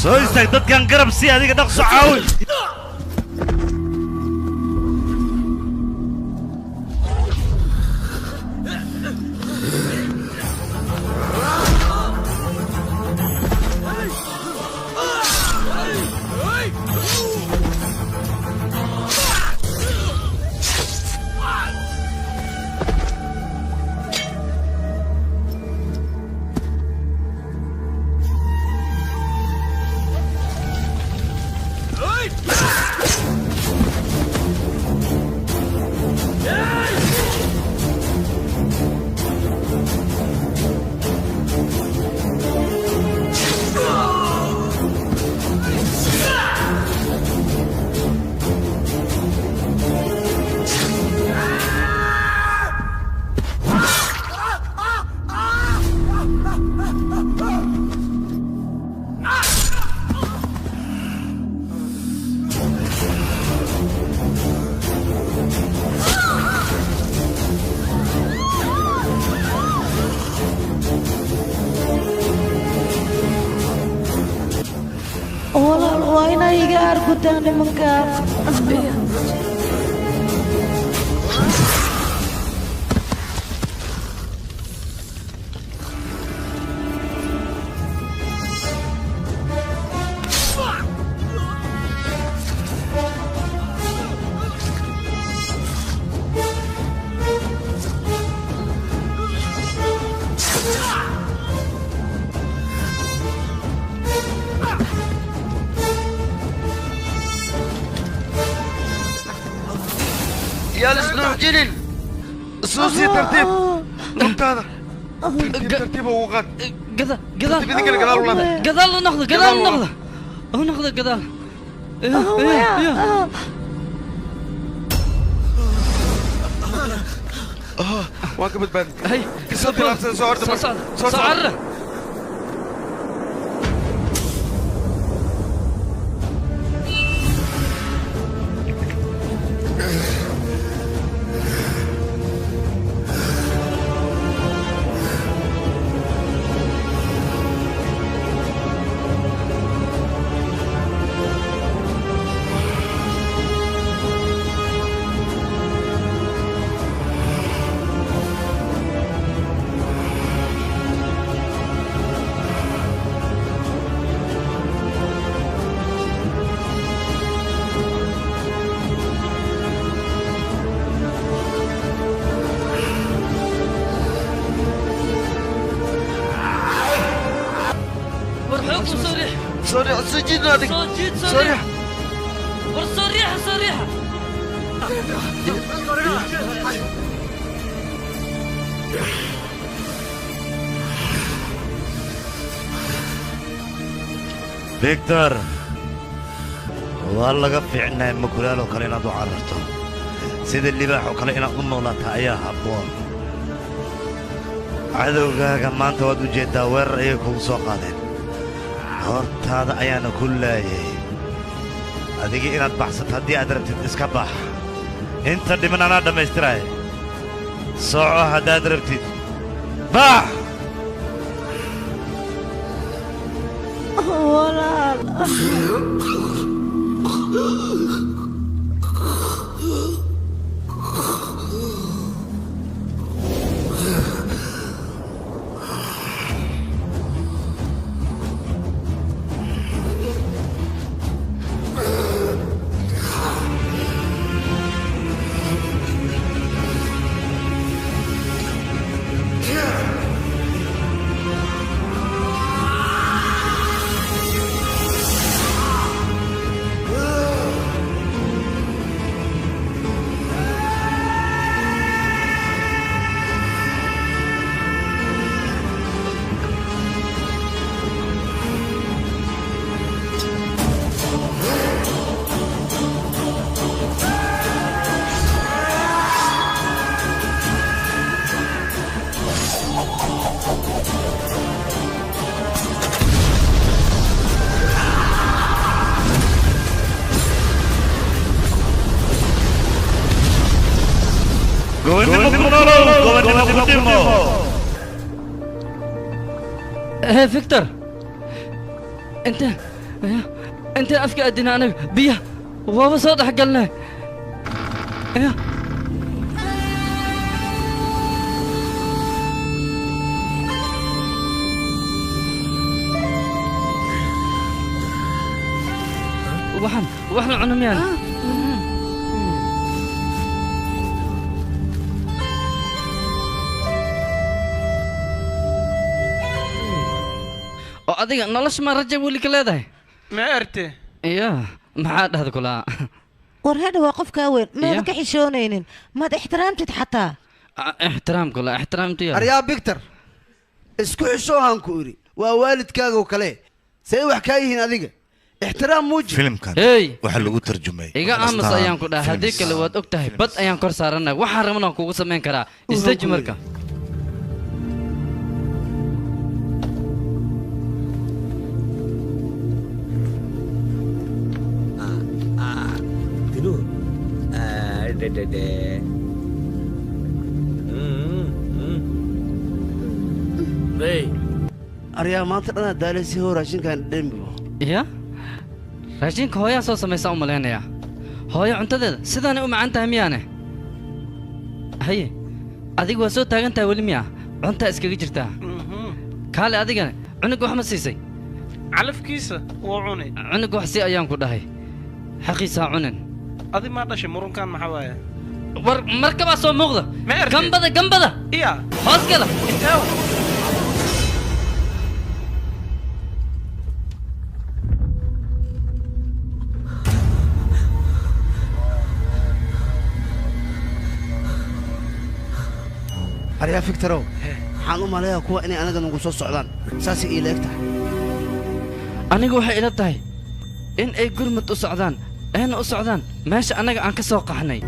Soo istaag, dadkan garab sii, adiga dhaqso caawi. Hey! aargutaan nimankaan. جلل سوسي ترتيب لقطة ترتيب ترتيب وقت قذا قذا قذا ناخذ قذا ناخذ ناخذ قذا. واقف بند صعد صعد. صريح صريح صريح. فيكتور waa laga fiicnaa makulaal oo kale inaad u cararto, sida libaax oo kale inaad u noolaato ayaa habboon. Cadowgaaga maanta waad u jeeddaa, weerar ayay kugu soo qaadeen, hortaada ayaana ku laayay. Adiga inaad baxsato haddii aad rabtid iska bax, inta dhiman anaa dhammaystiraaya. Soco haddaad rabtid, bax. Walaal فيكتور انت افك ادينا انا بيه وهو صوت حق لنا. وحن عنميان. Adiga nolosha ma raja weli ka leedahay? Ma arte. Iya, maxaa dhahda kulaa? War hadha waa qofkaa weyn, maada ka xishoonaynin, maad ixtiraamtid xataa. Ixtiraam kula, ixtiraamtiya. Aryaa Victor, isku xishoohan ku iri, waa waalidkaaga oo kale. Say wax kaa yihiin adiga. Ixtiraam muuji. Filimkan waxa lagu tarjumay. Iga aamus ayaan ku dhahay, haddii kale waad og tahay, bad ayaan kor saaranay, waxaan rabnaa kugu samayn karaa. Isdeji marka. Aryaa maanta dhanaa daalay si hoo raashinkan dhembibo. Ya? Raashinka hooyaa soo samaysa u malaynayaa. Hooyo cuntadeeda sidaanay u macaan tahay miyaane? Haye, adigu waa soo taagan tahay weli miyaa? Cuntaa iskaga jirtaa. Kaale adigana cunugga wax ma siisay? Calafkiisa wuu cunay. Cunugga wax sii ayaan ku dhahay. Xaqiisa ha cunin. Adi maa dhashay murunkan maxaa waaye? War markabaa soo muuqda. Gambada gambada. Iya. Hoos gala. Inteew. Aryaa Victorow, waxaan u maleeyaa kuwa inay anaga nagu soo socdaan, saasay iila eg tahay. Anigu waxay ila tahay in ay gurmud u socdaan, ayna u socdaan meesha annaga aan ka soo qaxnay.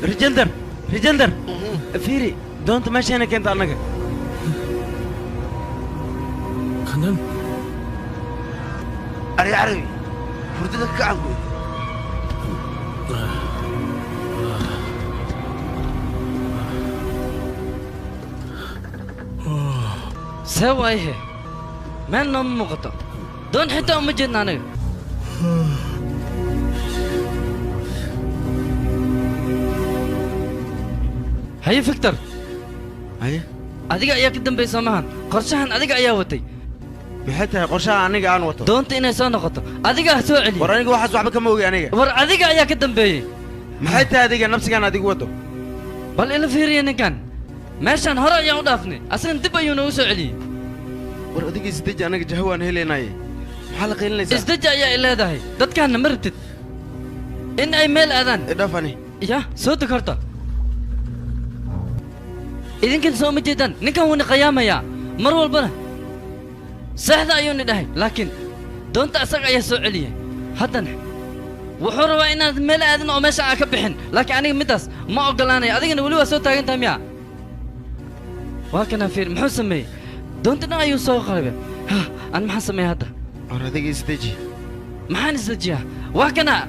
Rajendar, Rajendar, fiiri, doonta meesheena keenta annaga. Kandan. Arya Carabi, hurdada ka gacan goy. See waayahe, meel nooma muuqato. Doon xitaa uma jeedna aniga. Haye Victor. Haye. Adiga ayaa ka dambeeyay soomahan. Qorshahan adiga ayaa watay. Maxay tahay qorshaha aniga aan wato? Doonta inay soo noqoto. Adiga ha soo celiyo. War aniga waxaas waxba kama ogi aniga. War adiga ayaa ka dambeeyay. Maxay tahay adiga nafsigan adigu wato? Bal ila fiiriya ninkan. Meeshaan hore ayaan u dhaafnay. Asagana dib ayuu noogu soo celiyey. War adiga isdeji, anaga jaho waan helaynaaye. Maxaa la qaylinaysaa? Isdeji ayaa i leedahay. Dadkaanna ma rabtid in ay meel aadaan. Idhaafani. Ya, soo deg horta. Idinkan soo ma jeedaan, ninkan wuuna qayaamayaa mar walbana seexda ayuuna dhahay, laakiin doonta asaga ayaa soo celiyay. Haddana wuxuu rabaa inaad meel aadin oo meesha aan ka bixin, laakiin aniga middaas ma oggolaanayo. Adigana weli waa soo taagan tahay miyaa? Waa kanaa fiir, muxuu sameeyey? Doonta dhan ayuu soo qaribay. An maxaan sameeyey hadda? War adiga isdeji. Maxaan isdejiyaa? Waa kanaa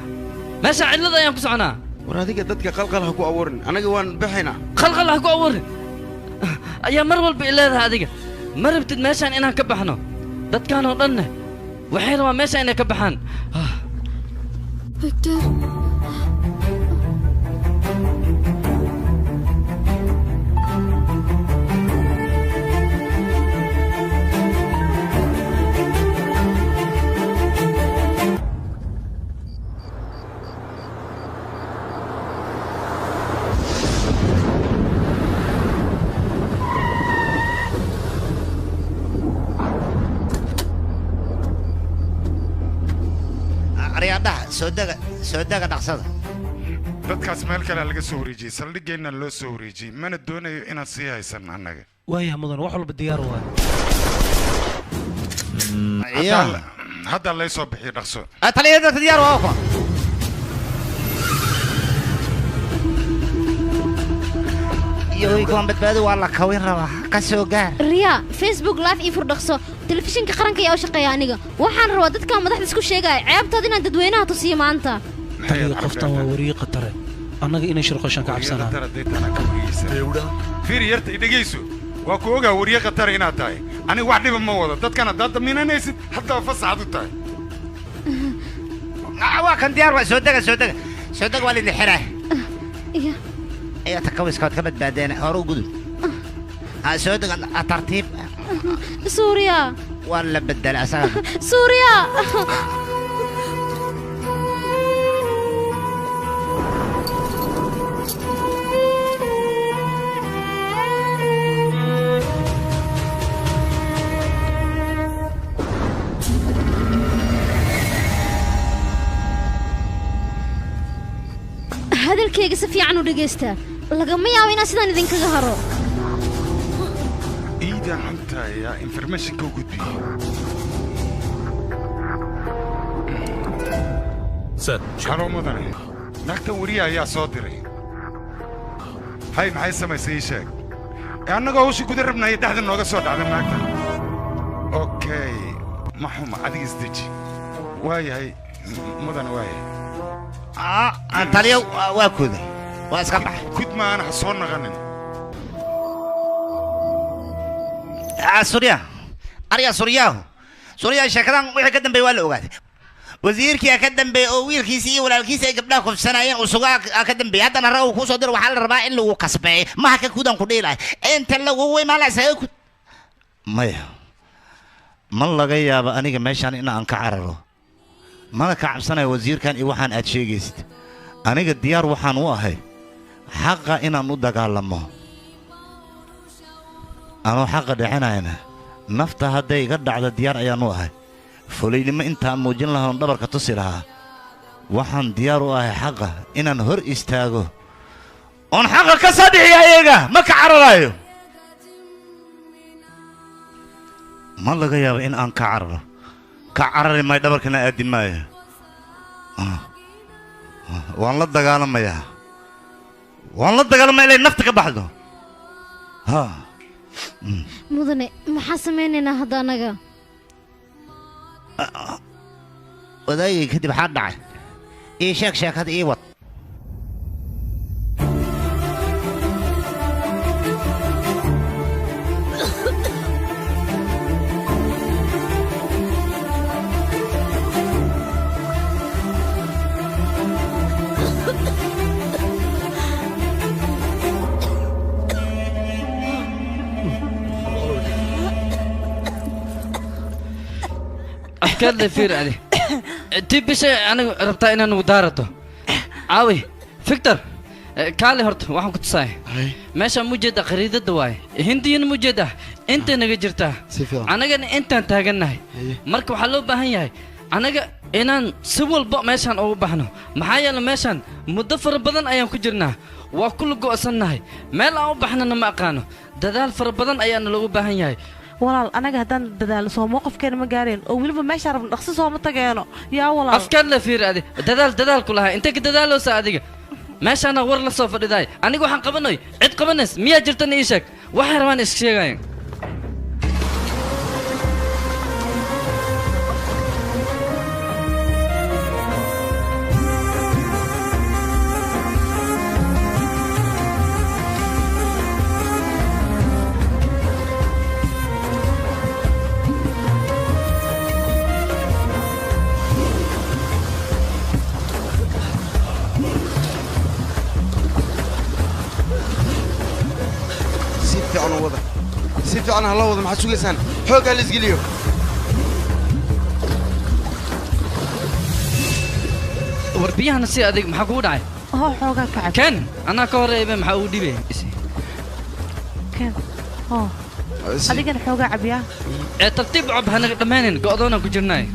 meesha cidlada ayaan ku soconaa. War adiga dadka qalqal ha ku abuurin, anaga waan bixaynaa. Qalqal ha ku abuurin ayaa mar walba i leedahay. Adiga ma rabtid meeshaan inaan ka baxno. Dadkaan oo dhanna waxay rabaan meeshaan inay ka baxaan. Victor. Soo dega dhaqsada. Dadkaas meel kale laga soo wareejiyey, saldhigeenna loo soo wareejiyey, mana doonayo inaan sii haysan annaga. Waaya mudan, wax walba diyaar waay. Hadda lay soo bixiyo dhaqso. Taliyada diyaar waa ku. Iyo kuwan badbaado waa la kawin rabaa ka soo gaar. Riya, Facebook live ii fur dhaqso. Telefishinka qaranka ayaa u shaqeeya aniga. Waxaan rabaa dadka madaxda isku sheegaya ceebtooda inaan dadweynaha tusiyo maanta. Taliya qoftan waa wariye khatare. Annaga inay shirqoshan ka cabsanaa. Fiir yarta i dhegeyso. Waa ku ogaa wariye khatar inaad tahay. Aniga wax dhiba ma wado. Dadkan haddaad damiinanaysid haddaba fasaxad u tahay. Waa kan diyaar waa soo dega soo dega. Soo dega waa lidin xiraa. Ayaa takawiska waad ka badbaadeen hore u gudub. Soo dega tartiib. Suuriya. Waa la bedelay asaga. Suuriya. Hadalkayga si fiican u dhegeysta. Lagama yaabo inaan sidaan idinkaga haro. Iidan xunta ayaa information-ka u gudbiyey. Halo mudane. Naagtan wariye ayaa soo diray. Hay maxay samaysay ii sheeg. Annagoo hawsha guda rabnaya dhexda nooga soo dhacda naagtan. Okay, ma xuma adiga isdeji. Waayahay mudane waayahay. Taliyo waa kuday. Waa iska baxay. Kud ma aan soo naqanin. Suuriya. Ariya Suuriyahu. Suuriya sheekadan wixii ka dambeeyay waa la ogaaday. Wasiirkii ka dambeeyay oo wiilkiisii iyo walaalkiisii ay gabdhaha kufsanayeen oo sugaa ka dambeeyay. Haddana rag uu ku soo diray waxaa la rabaa in lagu kasbeeyo. Maha ka kudan ku dhiilay. Inta lagu imaanaysa ku maya. Ma laga yaabo aniga meeshaan in aan ka cararo. Mana ka cabsanayo wasiirkan iyo waxaan aad sheegaysid. Aniga diyaar waxaan u ahay xaqa inaan u dagaalamo. Anoo xaqa dhicinayna nafta hadday iga dhacdo diyaar ayaan u ahay. Fulaynimo intaan muujin lahaa oon dhabarka tusi lahaa. Waxaan diyaar u ahay xaqa inaan hor istaago oon xaqa ka soo dhixiyo ayaga ma ka cararayo. Ma laga yaabo in aan ka cararo. Ka carari maayo dhabarkana aadi maayo. Waan la dagaalamayaa. Waan la dagaalamaya ilay nafta ka baxdo. Mudane, maxaa samaynaynaa hadda annaga? Wadaagay kadib maxaa dhacay? Ii sheeg sheekada ii wad. Afkaad fiir adi. Tib bisha anigu rabtaa inaan ugu daarato. Caawi, Victor, kaali horta waxaan ku tusaay. Meesha mujeeda khariidada waaye. Hindiyana mujeeda inta naga jirtaa. Anagana intaan taagannahay. Marka waxaa loo baahan yahay anaga inaan si walba meeshaan ugu baxno. Maxaa yeelay meeshaan muddo fara badan ayaan ku jirnaa. Waa kula go'sannahay. Meel aan u baxnana ma aqaano. Dadaal fara badan ayaana loogu baahan yahay. Walaal anaga haddaan dadaalo soo mowqifkeena ma gaareen oo weliba meeshaan rabno dhaqso sooma tageeno yaa walaal. Afkaad la fiir adi. Dadaal dadaal ku lahaa. Intee ka dadaaloosa adiga? Meeshaana war la soo fadhidaay. Aniga waxaan qabanayo cid qabanays miyaa jirtana ii sheeg. Waxay rabaan is sheegayaan. Si fiican ha loo wado maxaad sugaysaan xooggaa la isgeliyo. War biyahana si adig maxaa kugu dhacay? Hoo xoogaa ka cab. Kan anaa ka horeeyba maxaa ugu dhibay? Kan hoo adigana xoogaa cabiyaa. Ee tartiib cab hanaga dhammaynin go'doonaan ku jirnaay.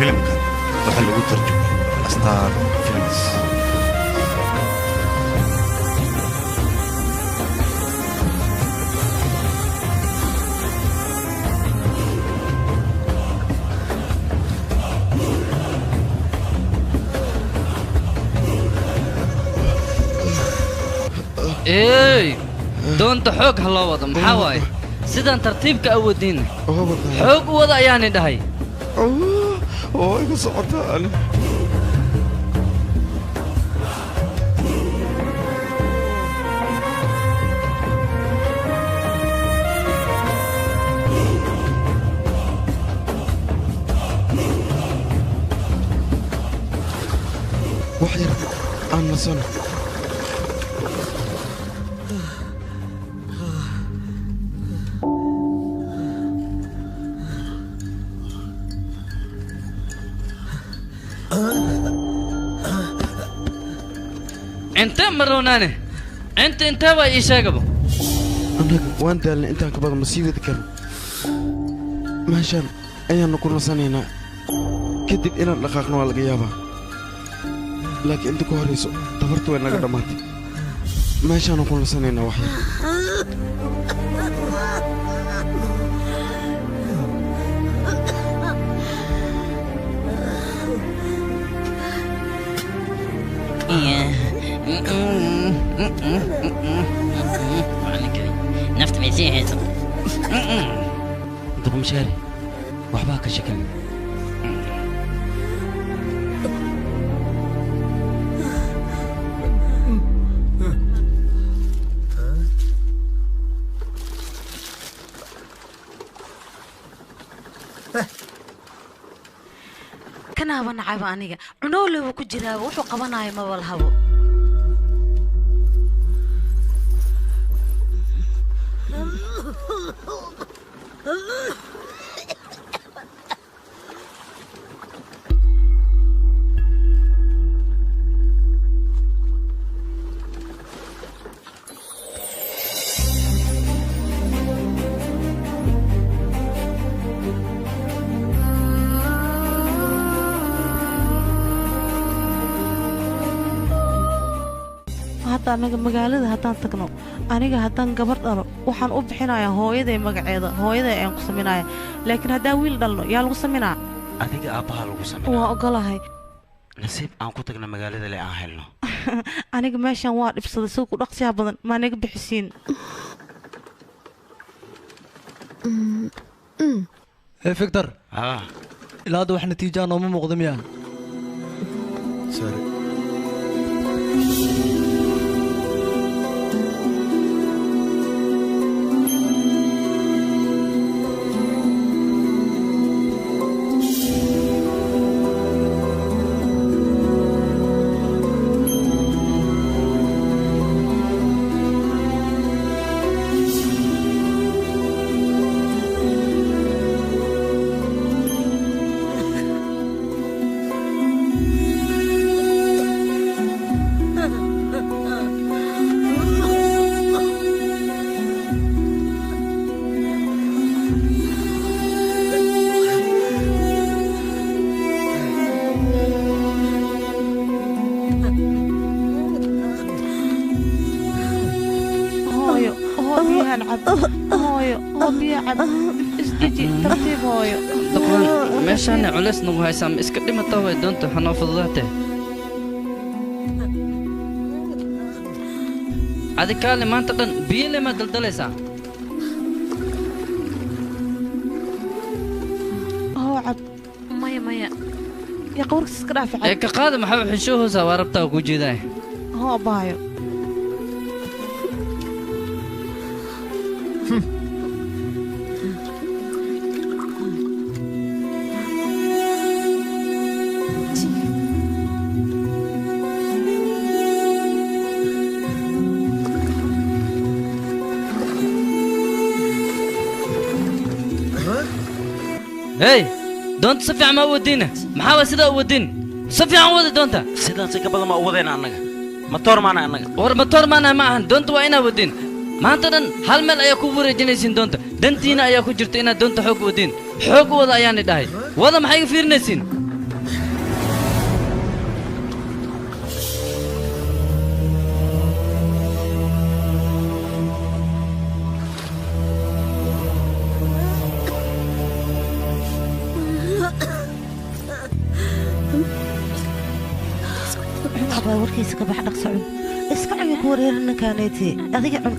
Filimkan waxaa lagu tarjumay Star Films. Ey, doonta xoog ha loo wado, maxaa waaye sidaan tartiibka awoodiin xoog u wada ayaani dhahay. Oo iga socotaan. Wax yar aan nasano. Intee marownaane, inta intee baa ii sheegaba. Annaga waan daalnay, intaan ka badan ma sii wadi karno. Meeshaan ayaannu ku nasanaynaa, kadib inaan dhaqaaqno waa laga yaabaa, laakiin inta ku horrayso tabartu way naga dhammaatay. Meeshaannu ku nasanaynaa wax yar. Nafta may sii hayso. Duqumshaari, waxbaa ka shakan. Kanaaba nacayba aniga cunooleba ku jiraaba, wuxuu qabanayo maba lahabo. Hadda anaga magaalada haddaan tagno, aniga haddaan gabar dhalo waxaan u bixinayaa hooyaday magaceeda, hooyaday ayaan ku saminaya. Laakiin haddaan wiil dhalno yaa lagu saminaa? Adiga aabbaha lagu sameeya. Waa ogolahay. Nasiib aan ku tagna magaalada le aan helno. Aniga meeshan waa dhibsaday, sida ku dhaqsiyaa badan maa naga bixisiin. Ee Victor, ah, ilaa hadda wax natiijaa nooma muuqda miyaa? Sorry. Hooyo, hoo biyahan cab. Hooyo, hoo biya cab. Isdeji, tartiib hooyo. Doqon, meeshaana culays nagu haysaa, ma iska dhimata way doonta hanoo fududaatee. Adi kaale, maanta dhan biyo le maa daldalaysaa? Hoo cab. Maya maya. Yaa qawarkiis iska dhaafi, ee cab. Ka qaada, maxaa xishoohoosaa waa rabtaa kuu jeedaa. Hoo baayo. Hey, doonta si fiican ma u wadiina? Maxaa waa sidaa u wadiin? Si fiican u wadi doonta. Sidaan si ka badan ma u wadayna annaga? Matoor maana annaga. War matoor maana ma ahan, doonta waa inaa wadiin. Maanta dhan hal meel ayaa ku wareejinaysiin doonta. Dantiina ayaa ku jirta inaad doonta xoog u wadiin. Xoog u wada ayaani dhahay. Wada, maxay iga fiirinaysiin? Warkiisa ka bax, dhaqso cun. Iska cun, ku wareerin ninkaaneyti. Adiga cun.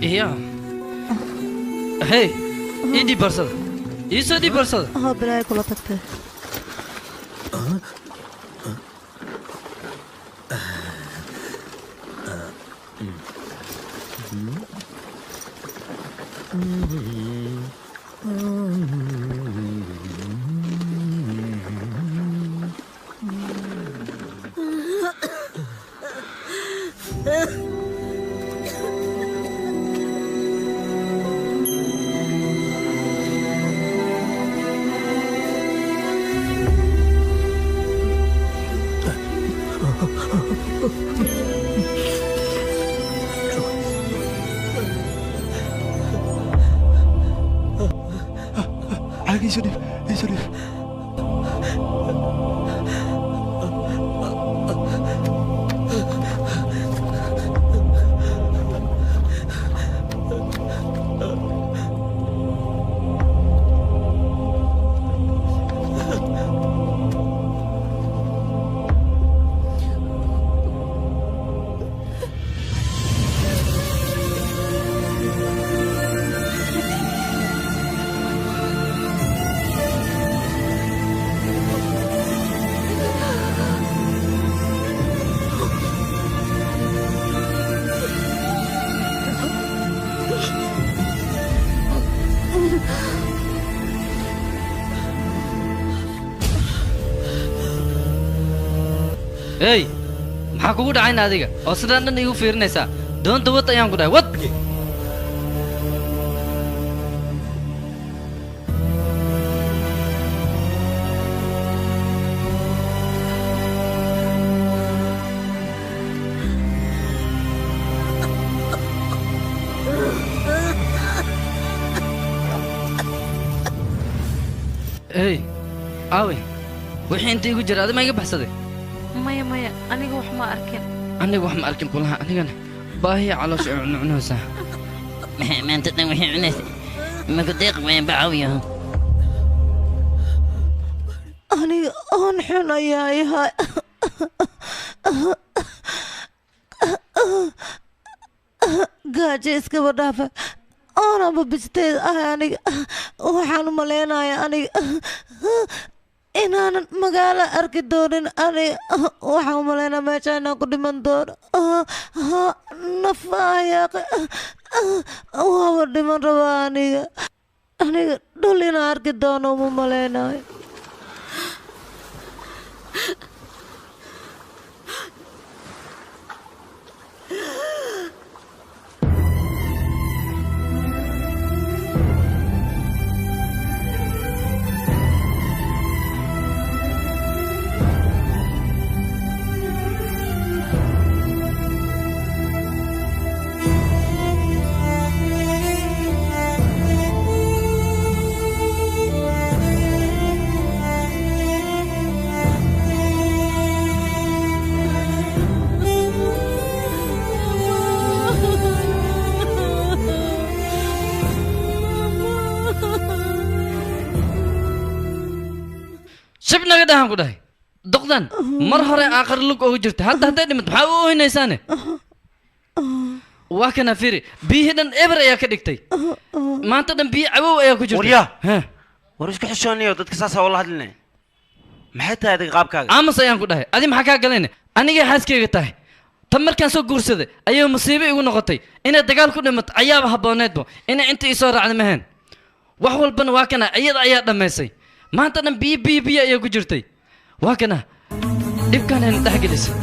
Iya, hey, ii dhiib boorsada, ii soo dhiib boorsada. Ahoo, balaayo kula tagtay. Caag iisoo dhiib, iisoo dhiib. Hey, maxaa kugu dhacayna adiga oo sidaan dhan igu fiirinaysaa? Doonta wad ayaan ku dhahay, wad. Hey, aawe wixii inta igu jira? Adi ma iga baxsaday? Maya, maya, aniga wax ma arkin. Aniga wax ma arkin kulaha. Anigana baahiya caloosha i cuncunaysaa. Maxay maanta dhan waxay cunaysa maku deeq wayan bacawyaho. Aniga oon xun ayaa yahay. Gaajo iskaba dhaafa, oonaba bisteed ah. Aniga waxaan u malaynayaa aniga inaanan magaalo arki doonin. Aniga waxaan u malaynaa meesha inaan ku dhiman doono. Nafahayaaqe, waaba dhiman rabaa aniga. Aniga dhul inaan arki doono uma malaynayo. Shib naga dhahan ku dhahay. Doqdan mar hore aakhir lug ugu jirta. Hadda hadday dhimato maxaa u ooynaysaane? Waa kana, fiiri, biyihii dhan eber ayaa ka dhigtay. Maanta dhan biyo cawow ayaa ku jirtay. Waryaa, war isku xishooniyo, dadka saasaa ula hadlinay. Maxay tahay adiga qaabkaaga? Aamus ayaan ku dhahay. Adi maxaa kaa galayne? Anigay xaaskayga tahay. Tan markaan soo guursaday ayay musiibo igu noqotay. Inay dagaal ku dhimato ayaaba habbooneedba, inay inta isoo raacda maheen. Wax walbana waa kana, iyada ayaa dhammaysay. Maanta dhan biyo biyo biyo ayaa ku jirtay. Waa kana dhibkaan ayna dhex gelisay.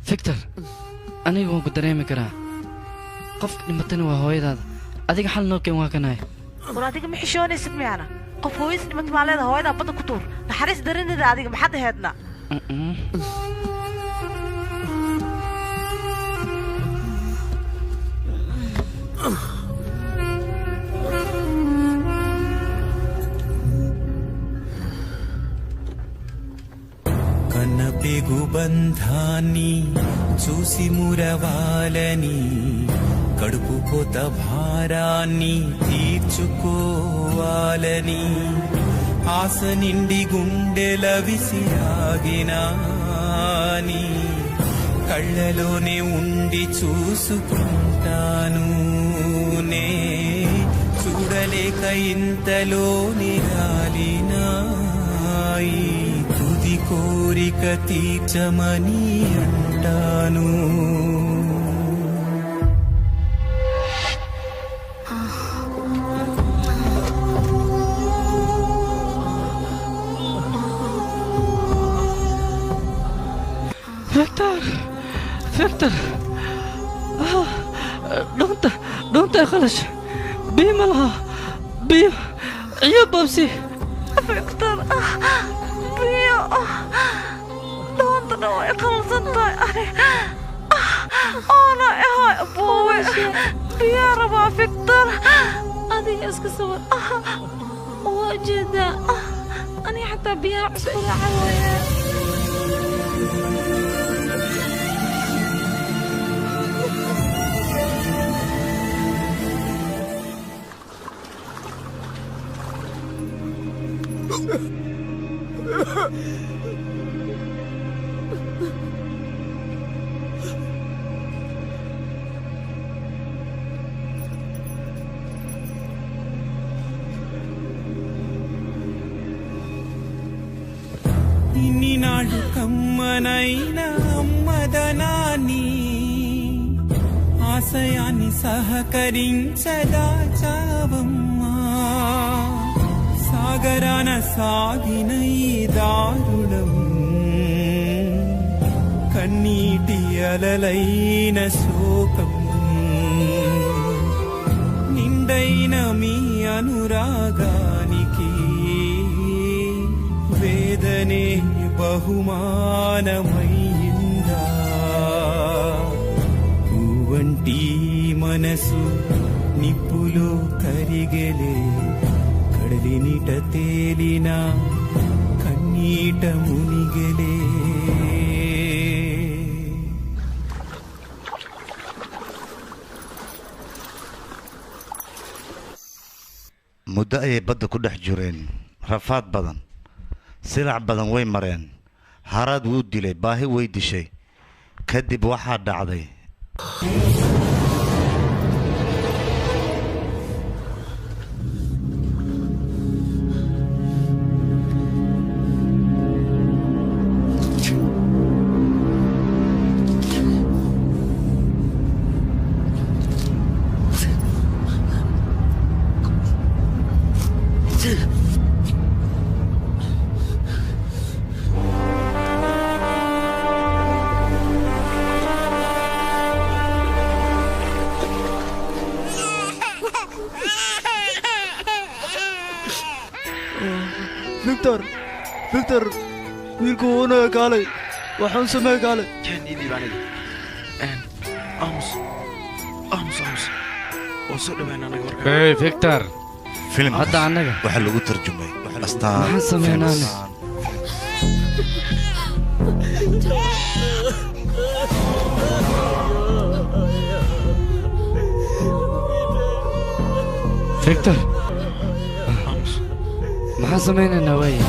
Victor, aniga waan ku dareemi karaa. Qofka dhimatana waa hooyadaada. Adiga xal noo keen, waa kanahay. War adiga ma xishoonaysid miyana? Qof hooyis dhimata maa leedahay hooyadaa badda ku tuur. Naxariis darinida adiga maxaad ahaydna? కన్నపెగు బంధాన్ని చూసి మురవాలని కడుపు కోత భారాన్ని తీర్చుకోవాలని ఆశ నిండి గుండెల విసిరాగినాని కళ్ళలోనే ఉండి చూసుకుంటాను నే చూడలేక ఇంతలోనే రాలినాయి తుది కోరిక తీర్చమని అంటాను. Victor, Victor, dhunta, dhunta khalash, biyo ma laha, biyo, iyo babsi. Victor, biyo, dhuntana way qalsan tahay ani. Oona ihay abuuwe, biyaa rabaa Victor. Adiga iska sawir. Waa jeedaa. Aniga xataa biyaha cusbada cawayaa. ఇన్నినాళ్ళు కమ్మనైన అమ్మదనాన్ని ఆశయాన్ని సహకరించదా చావమ్మా. సాగరాన సాగిన ఈ దారుణం కన్నీటి అలలైన శోకం నిండైన మీ అనురాగానికి వేదనే బహుమానమయ్యిందా. పూవంటి మనసు నిప్పులో కరిగెలే కడలినిట తేలిన కన్నీట మునిగెలే. Muddo ayay badda ku dhex jireen, rafaad badan, silac badan way mareen, haraad wuu dilay, baahi way dishay. Kadib waxaa dhacday Victor, Victor, wiilku wuuna kaalay, waxaan samee kaalay. Keen ii dhiib aniga. Aamus, aamus, aamus. Waan soo dhawaynaa anaga markaa. Hey Victor, filimkaas hadda annaga waxaa lagu tarjumay astaan maxaan sameynaane? Victor, maxaan sameynaynaa waaye?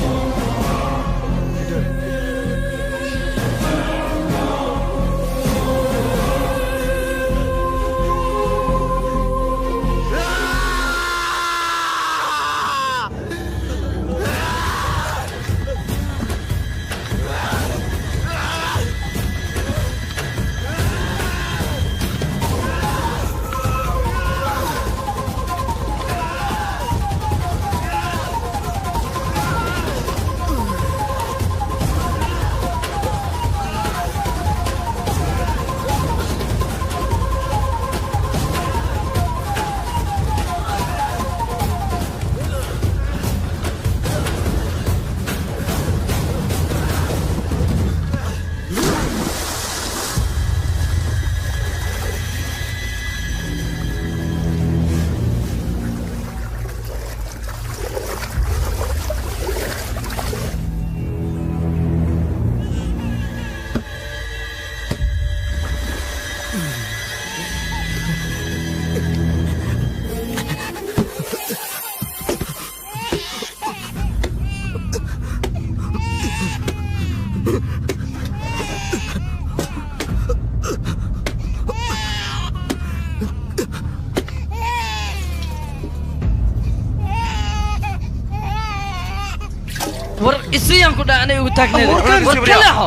Isiyaan ku dhaca anay ugu taagneed. War ka leexo.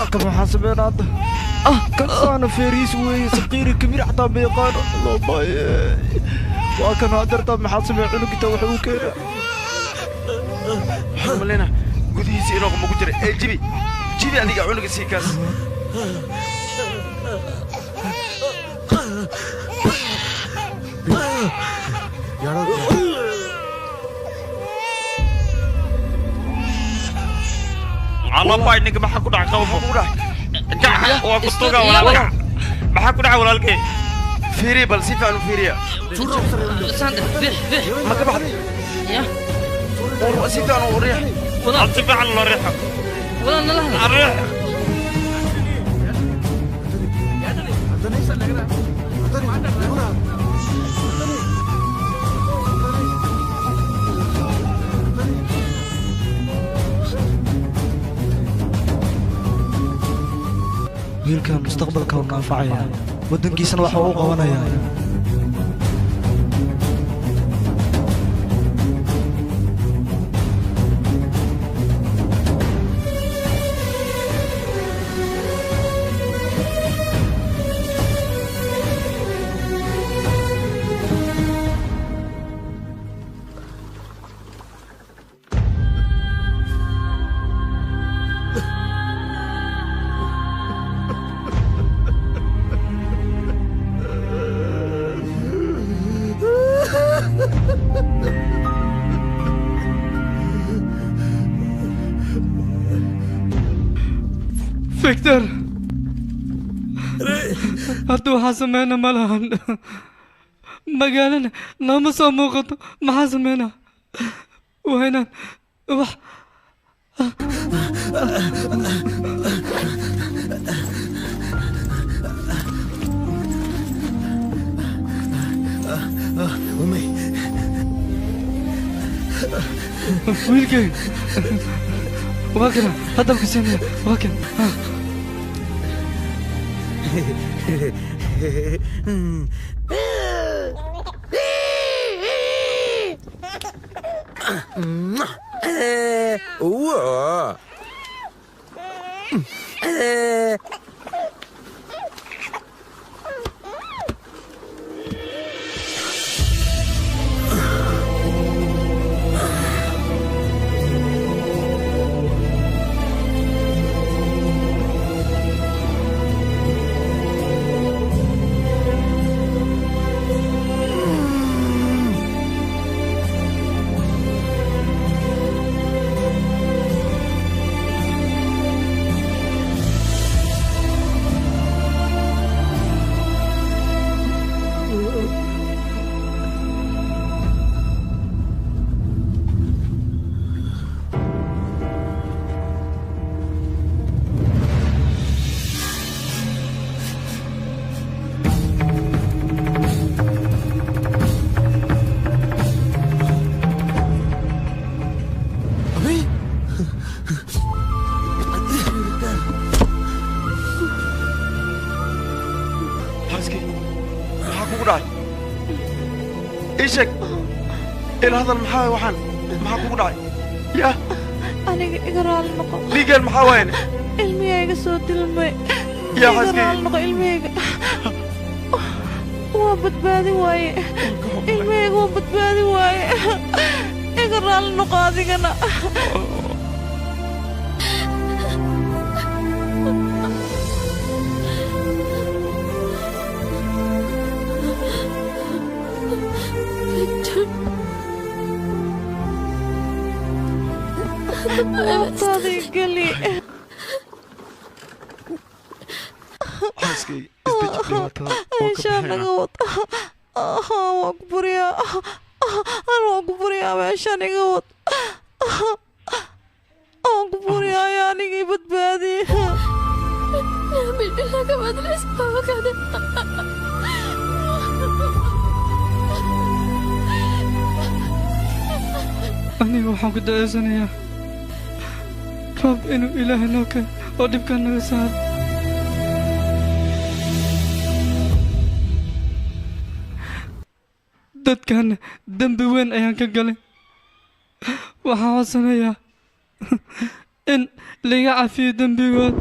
Warka maxaa sameynaa hadda? Kan feeriis weeye, saqiiri kabiir xataa ma yaqaano. Loobaye. Waa kan hadartaa maxaa sameeya cunugita wax uu keenaa. Waxaan malaynaa gudihiisa inuu quma ku jira. Ee jibi jibi adiga cunuga sii kaas. Calabay ninka maxaa ku dhacay qabo waa ku tuga walaalka maxaa ku dhacay walaalkay fiiri bal si fiican u fiiriya ma ka baxday ya war si fiican u riix si fiican loo riixo walaal nala hadal riix Wiilkan mustaqbalka uu naanfacayaa, waddankiisana waxa uu qabanayaa. Victor, hadda waxaa sameyna ma lahan. Magaalana nooma soo muuqato, maxaa sameynaa? Waa inaan wax wiilkayga waa kana hadda ku siinaya waa kan. Xaaskii maxaa kugu dhacay? Ii sheeg ila hadal maxaa waay waxaan maxaa kugu dhacay yaa Aniga iga raali noqo. Dhiiggeen maxaa waayane? Ilmihayga iga soo dilmay. Yaa Iga xaaskeyga. raali noqo ilmihayga. Waa badbaadi waaye. Ilmihayga waa badbaadi waaye. Iga raali noqo adigana. Victor. Laabtaada i geli. Xaaskeyga isdeji dhibaatada waa ka Meeshaan bixinaa. naga wad. Waan ku buriyaa. Aan waan ku buriyaa meeshaan iga wad. Waan ku buriyaa ayaa aniga i badbaadiye. బిడ్డలాగా వదిలేసిపోవు కదా. Aniga waxaan ku duceysanayaa roob inuu ilaahay noo keeno oo dhibkan naga saaro. Dadkan dembi weyn ayaan ka galay. Waxaan codsanayaa in liga cafiyo dembigood.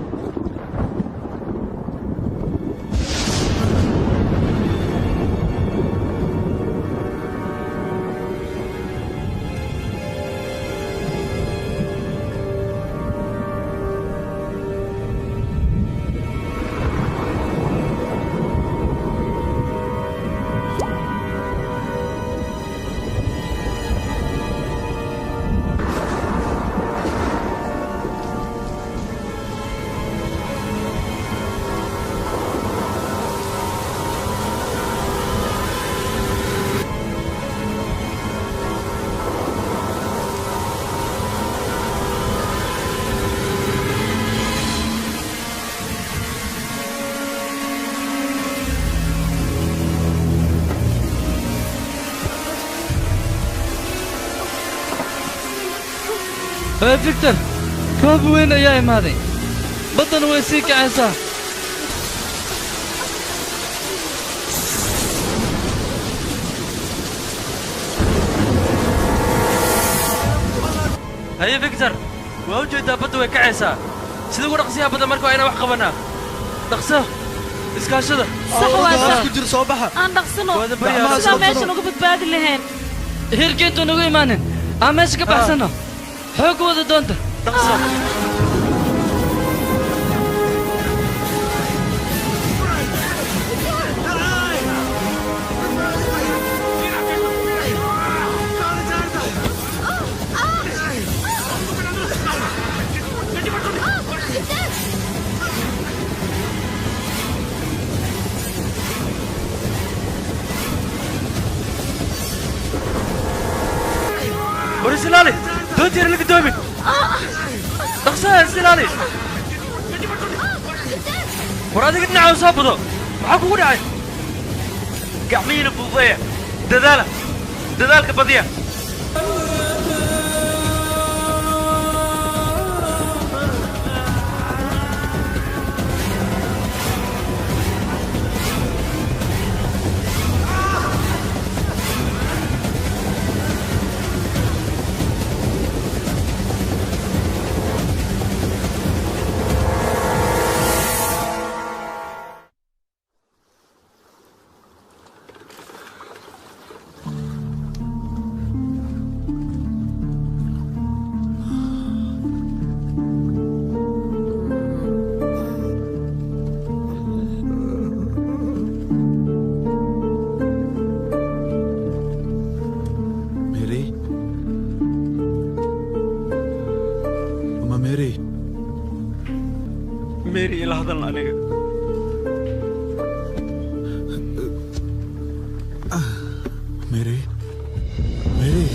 Victor, roob weyn ayaa imaaday. Baddana way sii kacaysaa. Haye Victor, waa u jeedaa badda way kacaysaa. Sida ugu dhaqsiyaha badan marka waa inaan wax qabanaa. Dhaqso, iskaashada. Sax waa sax. Ku jir soo baxa. Aan dhaqsano. Sidaa meeshan uga badbaadi lahayn. Hirka intuu nagu imaanin, aan meesha ka baxsano. Xoog wada doonta. Dhaqso. War is ilaali. Doonta yar laga doomin. Dhaqso is ilaali. War adiga dhinaca u soo bado. Maxaa kugu dhacay? Gacmihiina fududeeya. Dadaala. Dadaalka badiya. Mary? Mama Mary? Mary ila hadal aniga. Mary? Mary?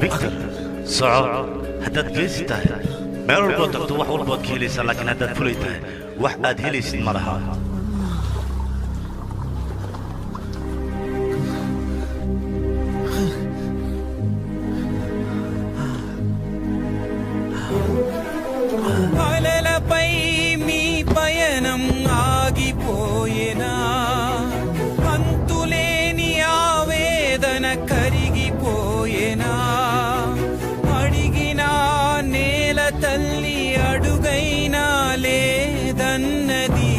Victor, soco. Haddaad geesi tahay meel walbood tagto wax walbood ka helaysaa, laakiin haddaad fulay tahay wax aad helaysid ma laha. అలలపై మీ పయనం ఆగిపోయేనా, అంతులేని ఆవేదన కరిగిపోయేనా, అడిగినా నేల తల్లి అడుగైనా లేదన్నది,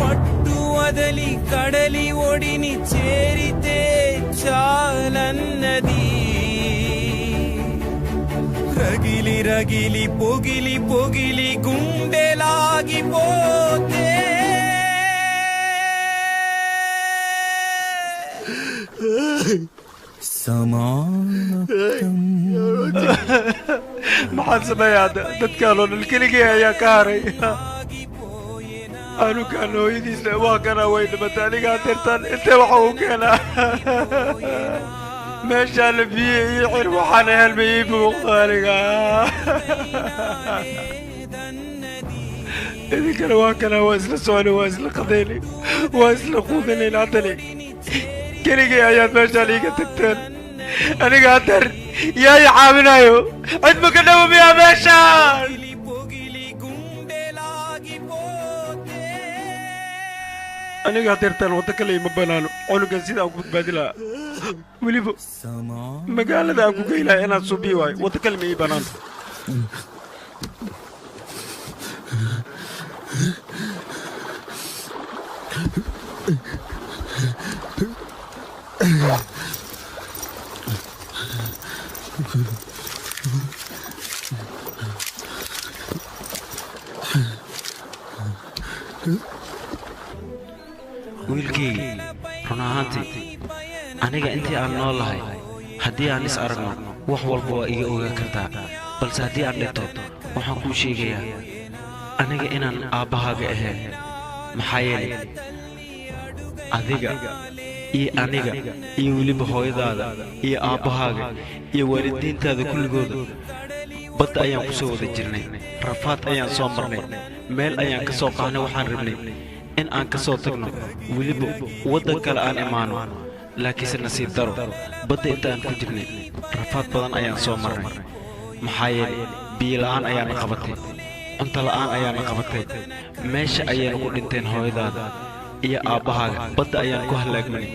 పట్టు వదలి కడలి ఒడిని చేరితే చాలన్నది, రగిలి రగిలి పొగిలి పొగిలి గుండెలాగిపోతే సమాప్తం. Maxaan sameeyaa hadda? Dadkaan oo dhan keligay ayaa ka haray. Anugaan hooyadiisna waa kana way dhimatay. Anigaa tirtan intee waxa uu keenaa meeshaana biyo ii xir, waxaana helmay ii muuqdo aniga. Idinkana waa kana, waa isla soconi, waa isla qadaynay, waa isla quudinayn. Haddani keligay ayaad meeshaan iiga tagteen. Aniga hadeer yaa i caawinayo? Cid ma ka dhawo miyaa meeshaan? Aniga hadeertaan waddo kale ima banaano. Cunugan sida aan ku badbaadi lahaa, weliba magaalada aan ku gey lahaa inaan suubiyi waayo, waddo kale ma ii banaano. Wiilkaygi, run ahaantii aniga intii aan nool lahay haddii aan is aragno wax walba waa iga ogaan kartaa, balse haddii aan dhinto waxaan kuu sheegayaa aniga inaan aabbahaaga ahayn. Maxaa yeelay adiga iyo aniga iyo weliba hooyadaada iyo aabbahaaga iyo waalidiintaada kulligooda badda ayaan ku soo wada jirnay, rafaad ayaan soo marnay, meel ayaan ka soo qahnay. Waxaan rabnay in aan ka soo tagno, weliba waddan kale aan imaano, laakiinse nasiib daro badda inta aan ku jirnay rafaad badan ayaan soo marnay. Maxaa yeelay biyo la'aan ayaana qabatay, cunto la'aan ayaana qabatay, meesha ayayna ku dhinteen hooyadaada iyo aabbahaaga, badda ayaan ku hallaagmanay.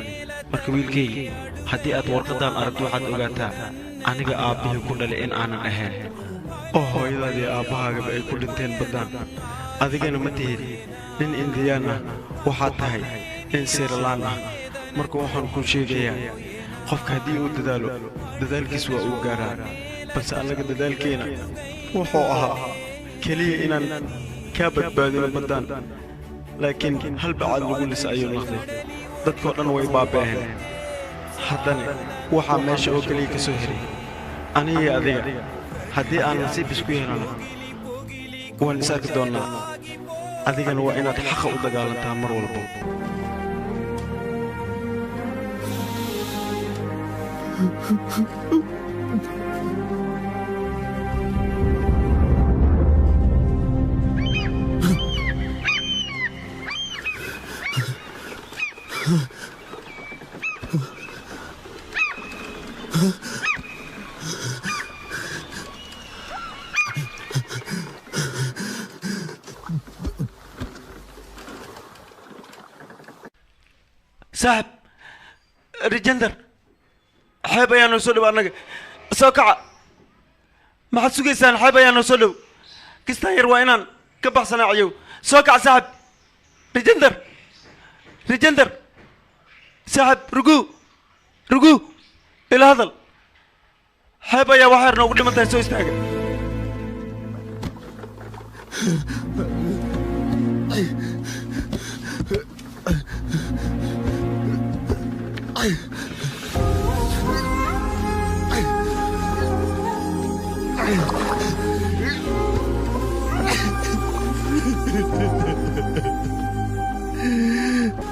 Marka wiilkaygi, haddii aad warqaddaan aragto waxaad ogaataa aniga aabbihii ku dhalay in aanan ahayn, oo hooyadaada iyo aabbahaagaba ay ku dhinteen baddaan. Adigana ma tihid nin Indiyaan ah, waxaad tahay nin Sirilaan ah. Marka waxaan kuu sheegayaa, qofka haddii uu dadaalo dadaalkiis waa uu gaaraa, balse annaga dadaalkeena wuxuu ahaa keliya inaan kaa badbaadino baddaan, laakiin hal bacaad lagu lisa ayuu noqday. Dadkoo dhan way baaba'een. Haddana waxaa meesha oo keliya ka soo heray aniga iyo adiga. Haddii aan nasiib isku yeelano waan is arki doonnaa. Adigana waa inaad xaqa u dagaalantaa mar walba. Saaxib Rajender, xeeb ayaa noo soo dhow. Annaga soo kaca, maxaad sugaysaan? Xeeb ayaa noo soo dhow. Kistaan yar waa inaan ka baxsanaa cayow. Soo kaca saaxib Rajender, Rajender saaxib, ruguu ruguu, ila hadal. Xeeb ayaa wax yar noogu dhiman tahay, soo istaaga.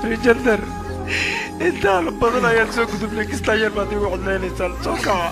Rajender, Intaan badan ayaan soo gudubnay, kistaa yar baad igu codlaynaysaan. Soo kaca.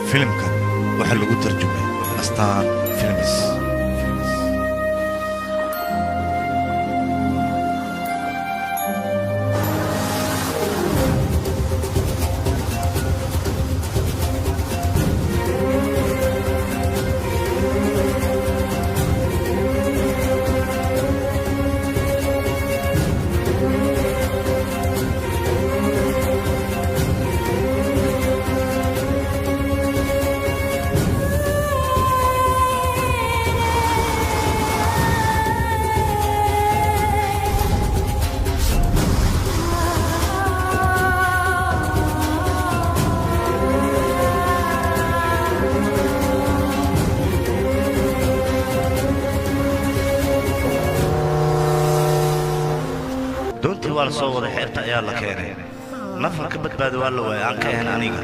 Filimkan waxaa lagu tarjumay Astaan Films. Doontii waa la soo waday, xeebta ayaa la keenay. Nafar ka badbaadi waa la waayay aan ka ahayn aniga.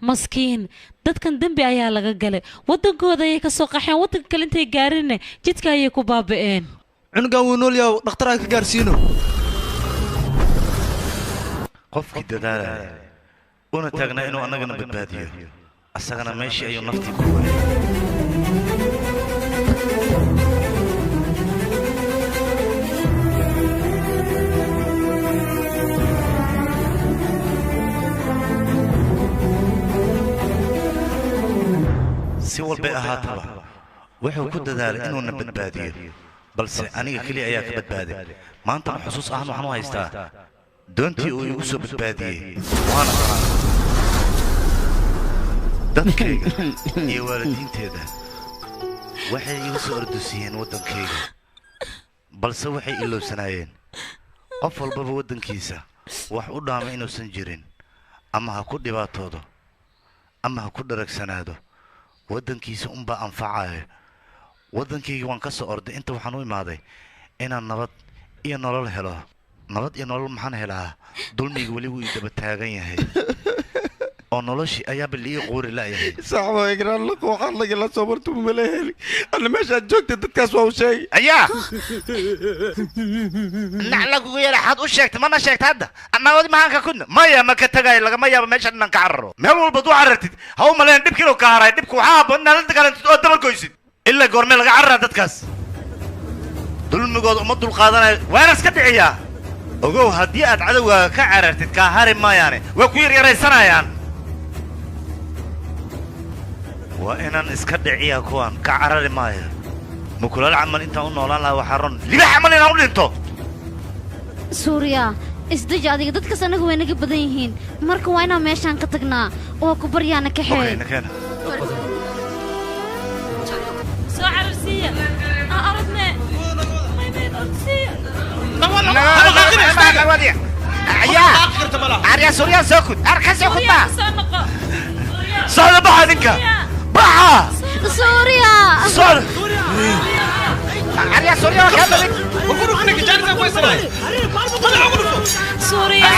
Maskiin, dadkan dembi ayaa laga galay. Waddankooda ayay ka soo qaxeen, waddanka kale intay gaarinne jidka ayay ku baaba'een. Cunugan wuu nool yahay, dhakhtar aan ka gaarsiino. Qofkii dadaalaya una taagnaa inuu annagana badbaadiyo, asagana meeshii ayuu naftii ku waayay. Si walbay ahaataba wuxuu ku dadaalay inuuna badbaadiyo, balse aniga keliya ayaa ka badbaaday. Maantana xusuus ahaan waxaan u haystaa doontii uu igu soo badbaadiyey, waana dadkayga iyo waalidiinteeda waxay igu soo ordusiyeen waddankayga, balse waxay ilowsanaayeen qof walbaba waddankiisa wax u dhaama inuusan jirin, ama ha ku dhibaatoodo ama ha ku dharagsanaado, waddankiisa unbaa anfacayo. Waddankayga waan ka soo orday, inta waxaan u imaaday inaan nabad iyo nolol helo. Nabad iyo nolol maxaan helaa? Dulmiga weli wuu ii daba taagan yahay oo noloshii ayaaba liii quuri la'yahay. Saxbo igraan laqo waxaan lagala soo martuu mala heli. Alla meeshaad joogta dadkaas waa u sheegay. Ayaa nacla kugu yara, xaad u sheegtay mana sheegta hadda annagoodi maxaan ka kudna? Maya, ma ka tagayo, lagama yaabo meeshan inaan ka cararo. Meel walbaad u carartid ha u malayn dhibka inuu ka haray. Dhibka waxaa habboon inaad la dagaalantid oo dabar goysid. Ilaa goormee laga cararaa dadkaas? Dulmigooda uma dulqaadanayo, waana iska dhiciyaa. Ogow, haddii aad cadowgaaga ka carartid kaa hari maayaane, waa ku yaryaraysanayaan. Waa inaan iska dhiciyaa kuwan, ka carari maayo. Mukulaal camal intaan u noolaan lahaa waxaa ron libax camal inaan u dhinto. Suuriya, isdeji adiga, dadkaas annaga way naga badan yihiin, marka waa inaan meeshaan ka tagnaa oo ku baryaana kaxeey. Nakeena. Soo cararsiiya, aan orodne. Maymayn, ordsiiya. Ayaa arya, Suuriya, soo kud, ar ka soo kud. Suuriya, Baa ka soo noqo. Suuriya. Socda, baxa ninka, baxa. Suuriya. Socda. Arya, Suuriya waa kaa badan. Suuriya.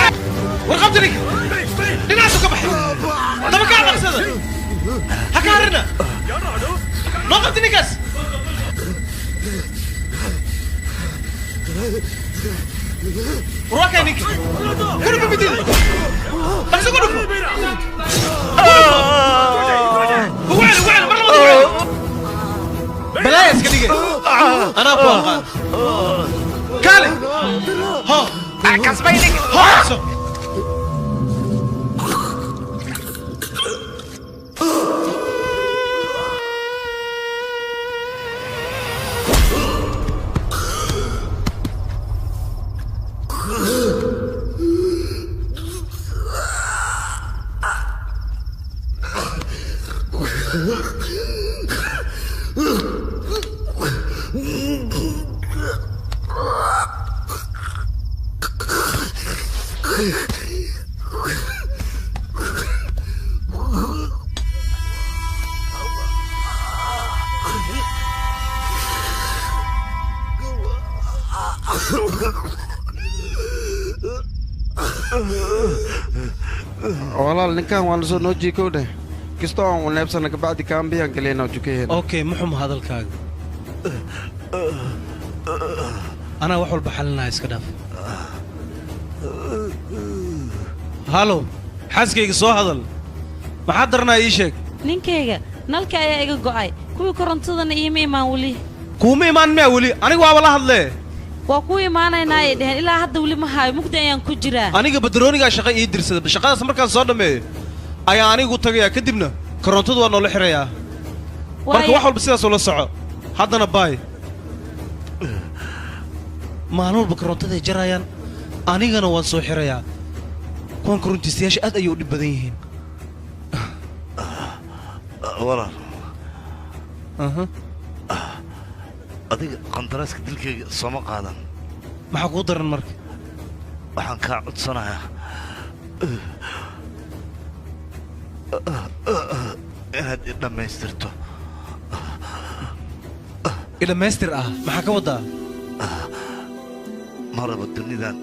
Warqabta ninka, dhinacaasu ka baxay, daba kaa dhaqsada, ha ka harina, noo qabta ninkaas. War waa kay ninka, ku dhufo midida, dhaqso ku dhufo. Ugu celi, ugu celi, mar labaad ugu celi. Balaaya iska dhigay, anaa ku aqaan. Kaale ho. Kasbay ninka. Ho, dhaqso. Walaal, ninkan waa lasoo noo jiikow dheh, kastoo aan waneebsana kabacdi kaambiyaan galeyna jukaheena. Okay, muxum hadalkaaga, anaa wax walba xalinaya, iska dhaaf. Halo, xaaskayga, soo hadal, maxaa daranaa? Ii sheeg. Ninkayga, nalka ayaa iga go'ay, kuwii korontadana iima imaan weli. Kuuma imaan miyaa weli? Aniga waaba la hadlee. Waa kuu imaanaynaa ay dheheen, ilaa hadda weli ma haayo, mugdi ayaan ku jiraa. Aniga badroonigaa shaqa ii dirsada, shaqadaas markaan soo dhammeeyo ayaa anigu tagayaa, kadibna korontadu waa noola xirayaa. Marka wax walba sidaas ula soco. Haddana baay, maalin walba korontaday jarayaan, anigana waan soo xirayaa. Kuwan korontiistayaasha aad ayay u dhib badan yihiin. Walaal, adiga qandaraaska dilkayga sooma qaadan. Maxaa kuu daran marka? Waxaan kaa codsanayaa inaad i dhammaystirto. I dhammaystir ah? Maxaa ka wadaa? Ma rabo dunidan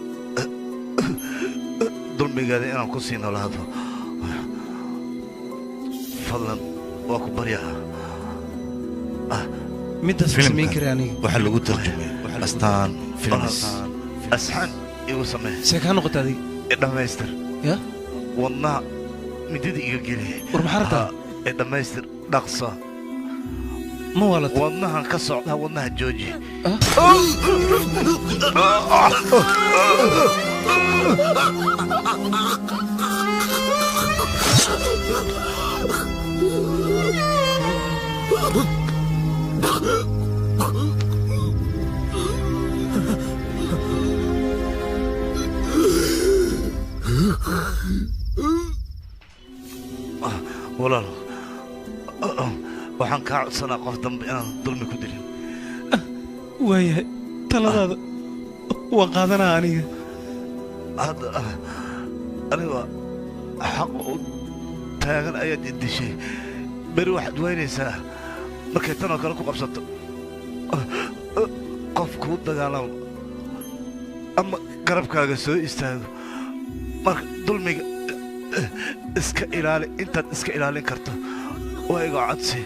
dulmigeeda inaan ku sii noolaado. Fadlan, waa ku baryaa. Middaas ma samayn kara aniga. Waxaa lagu tarjumay Astaan Films. Asxaan igu samee. See kaa noqota adiga? I dhammaystir. Ya. Wadnaha midida iga geli. War maxaa rabtaa? I dhammaystir, dhaqso. Ma walata. Wadnahan ka socdaa, wadnaha jooji. Walaal, waxaan kaa codsanaa qof dambe inaan dulmi ku dilin. Waayahay, taladaada waan qaadanaa aniga. Hadda aniga xaq u taagan ayaad i dishay. Beri waxaad weynaysaa markay tan oo kale ku qabsato qof kuu dagaalamo ama garabkaaga soo istaago. Marka dulmiga iska ilaali intaad iska ilaalin karto. Waa iga codsi.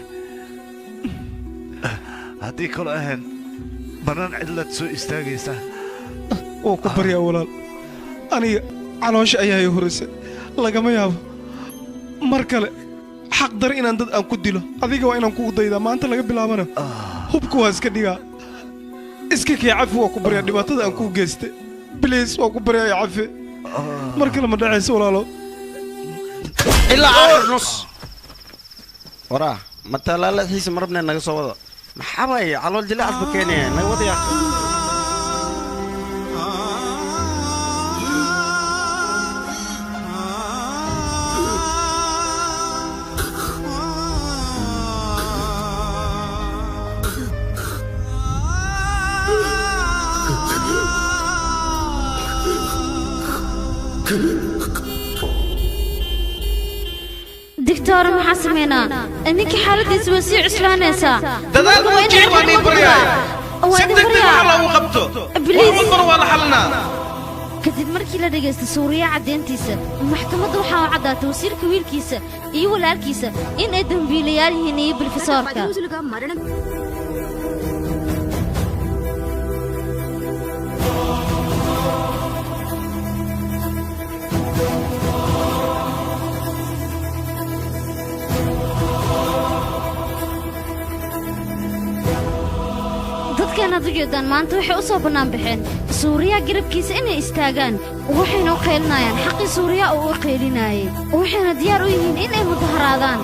Haddii kaloo ahayn, bannaan cidlaad soo istaagaysaa. Waa ku baryaa walaal, aniga caloosha ayaa i horaysay. Lagama yaabo mar kale xaq dar inaan dad aan ku dilo. Adiga waa inaan kugu daydaa. Maanta laga bilaabana hubka waa iska dhigaa. Iska kee cafi, waa ku baryaa, dhibaatada aan kuu geystay. Bliis, waa ku baryaa, i cafi, mar kale ma dhacayso walaalo. Ilaa aakhir nus waraa ma tallaalaxiisa ma rabnee, naga soo wada. Maxaa waaye, calool jilaacas ba keenaya, naga wada yaa. Victor maxaa sameynaa? Ninkii xaaladiisa way sii cuslaanaysaa. Dadaal Marka waa muujiya inaan waan ii xirmo baryaaya. Waa Si idin degdeg baryaa. waxa loogu qabto. Please. Wax walbana waa la xalinaa. Kadib markii la dhagaysto Suuriya caddeyntiisa, maxkamadda waxaa u caddaatay wasiirka wiilkiisa iyo walaalkiisa in ay dembiilayaal yihiin iyo bilfisoorka. Dadkan aad u jeedaan maanta waxay u soo bannaan baxeen Suuriya garabkiisa inay istaagaan, waxayna u qaylinayaan xaqii Suuriya uu u qaylinayay, waxayna diyaar u yihiin inay mudaharaadaan.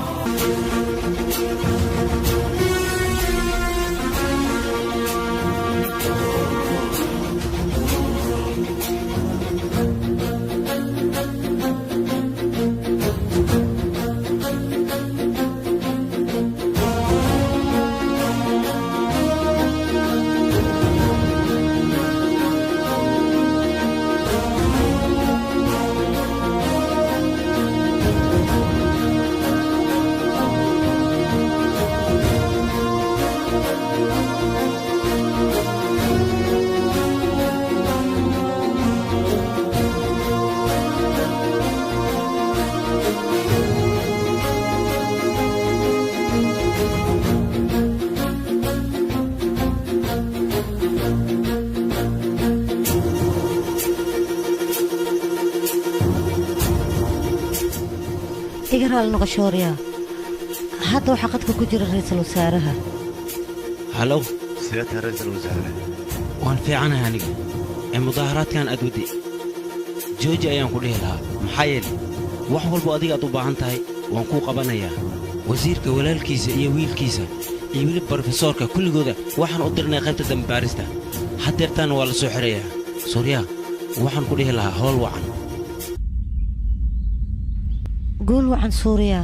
Iga raali noqo Shooriya, hadda waxaa qadka ku jira ra'iisul wasaaraha. Halow. Sidee tahay, ra'iisul wasaare? Waan fiicanahay aniga. Ee mudaaharaadkan aad wadday jooji ayaan ku dhihi lahaa, maxaa yeelay wax walbo adiga aad u baahan tahay waan kuu qabanayaa. Wasiirka walaalkiisa iyo wiilkiisa iyo weli brofesoorka kulligooda waxaan u dirnay qaybta dambibaarista. Haddeertaana waa la soo xirayaa. Suuryaa, waxaan ku dhihi lahaa howl wacan. Guul wacan, Suuriya.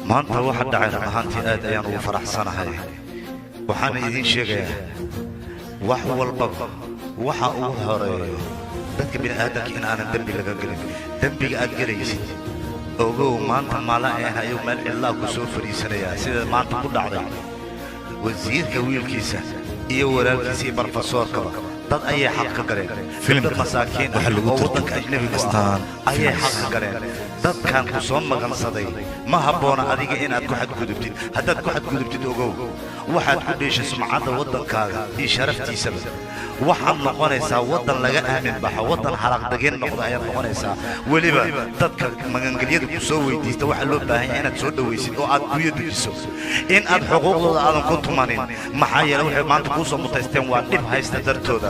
Maanta waxa dhacay run ahaantii aad ayaan ugu faraxsanahay. Waxaana idiin sheegayaa, wax walbaba waxa ugu horeeyo dadka bini'aadamka in aanan dembi laga gelin. Dembiga aad gelaysid, ogow, maanta maalin ayaan ayuu meel cidlaa ku soo fadhiisanayaa, sida maanta ku dhacday wasiirka wiilkiisa iyo walaalkiisa iyo barfasoorkaba. Dad ayay xaq ka galeen. Filimka dad masaakiin ah waxaa lagu oo waddanka tarjumay ajnabiga ku Astaan ah ayay Films. xaq ka galeen. Dadkan ku soo magansaday ma habboona adiga inaad ku xadgudubtid. Haddaad ku xadgudubtid, ogow, waxaad ku dheeshay sumcadda waddankaaga iyo sharaftiisaba. Waxaad noqonaysaa waddan laga aamin baxo, waddan halaqdageen noqda ayaad noqonaysaa. Weliba dadka magangelyada ku soo weydiista waxaa loo baahan yahay inaad soo dhowaysid oo aad guryo dejiso, in aad xuquuqdooda aadan ku tumanin, maxaa yeelay waxay maanta kuu soo mutaysteen waa dhib haysta dartooda.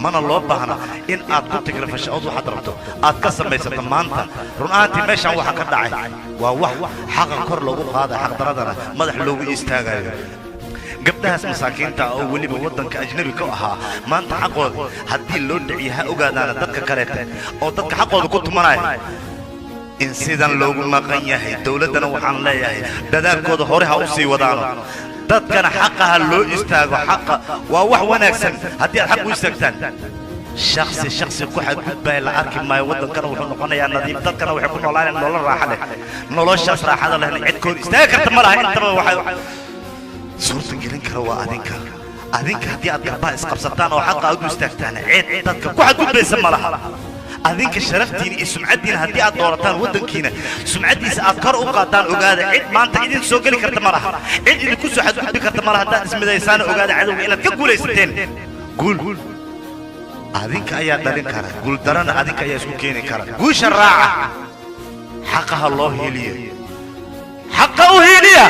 Mana loo baahna in aad ku tigrafasho ood waxaad rabto aad ka samaysato. Maanta run ahaantii meeshan waxa ka dhacay waa wax xaqa kor loogu qaada, xaqdaradana madax loogu istaagayo. Gabdhahaas masaakiinta ah oo weliba waddanka ajnabi ka ahaa, maanta xaqooda haddii loo dhiciyo, ha ogaadaana dadka kaleete oo dadka xaqooda ku tumanaya in sidan loogu maqan yahay. Dowladdana waxaan leeyahay, dadaalkooda hore ha u sii wadaano, dadkana xaqa ha loo istaago. Xaqa waa wax wanaagsan. Haddii aad xaq u istaagtaan, shakhsi shakhsi ku xadgudbaya la arki maayo. Waddankana wuxuu noqonayaa nadiif, dadkana waxay ku noolaanayaan nolol raaxa leh. Noloshaas raaxada lehna cid koor istaagi karta ma laha. Intaba waxay suurta gelin kara waa adinka. Adinka haddii aad garbaha isqabsataan oo xaqa aad u istaagtaan, cid dadka ku xadgudbaysa ma laha. Adinka sharaftiina iyo sumcaddiina haddii aad doorataan, waddankiina sumcaddiisa aad kor u qaadaan, ogaada, cid maanta idin soo geli karta ma laha, cid idinku soo xadgudbi karta ma laha. Haddaad ismidaysaana, ogaada cadowga inaad ka guulaysateen. Guul adinka ayaa dhalin kara, guuldarana adinka ayaa isku keeni kara. Guusha raaca, xaqa ha loo hiiliyo, xaqa u hiiliya.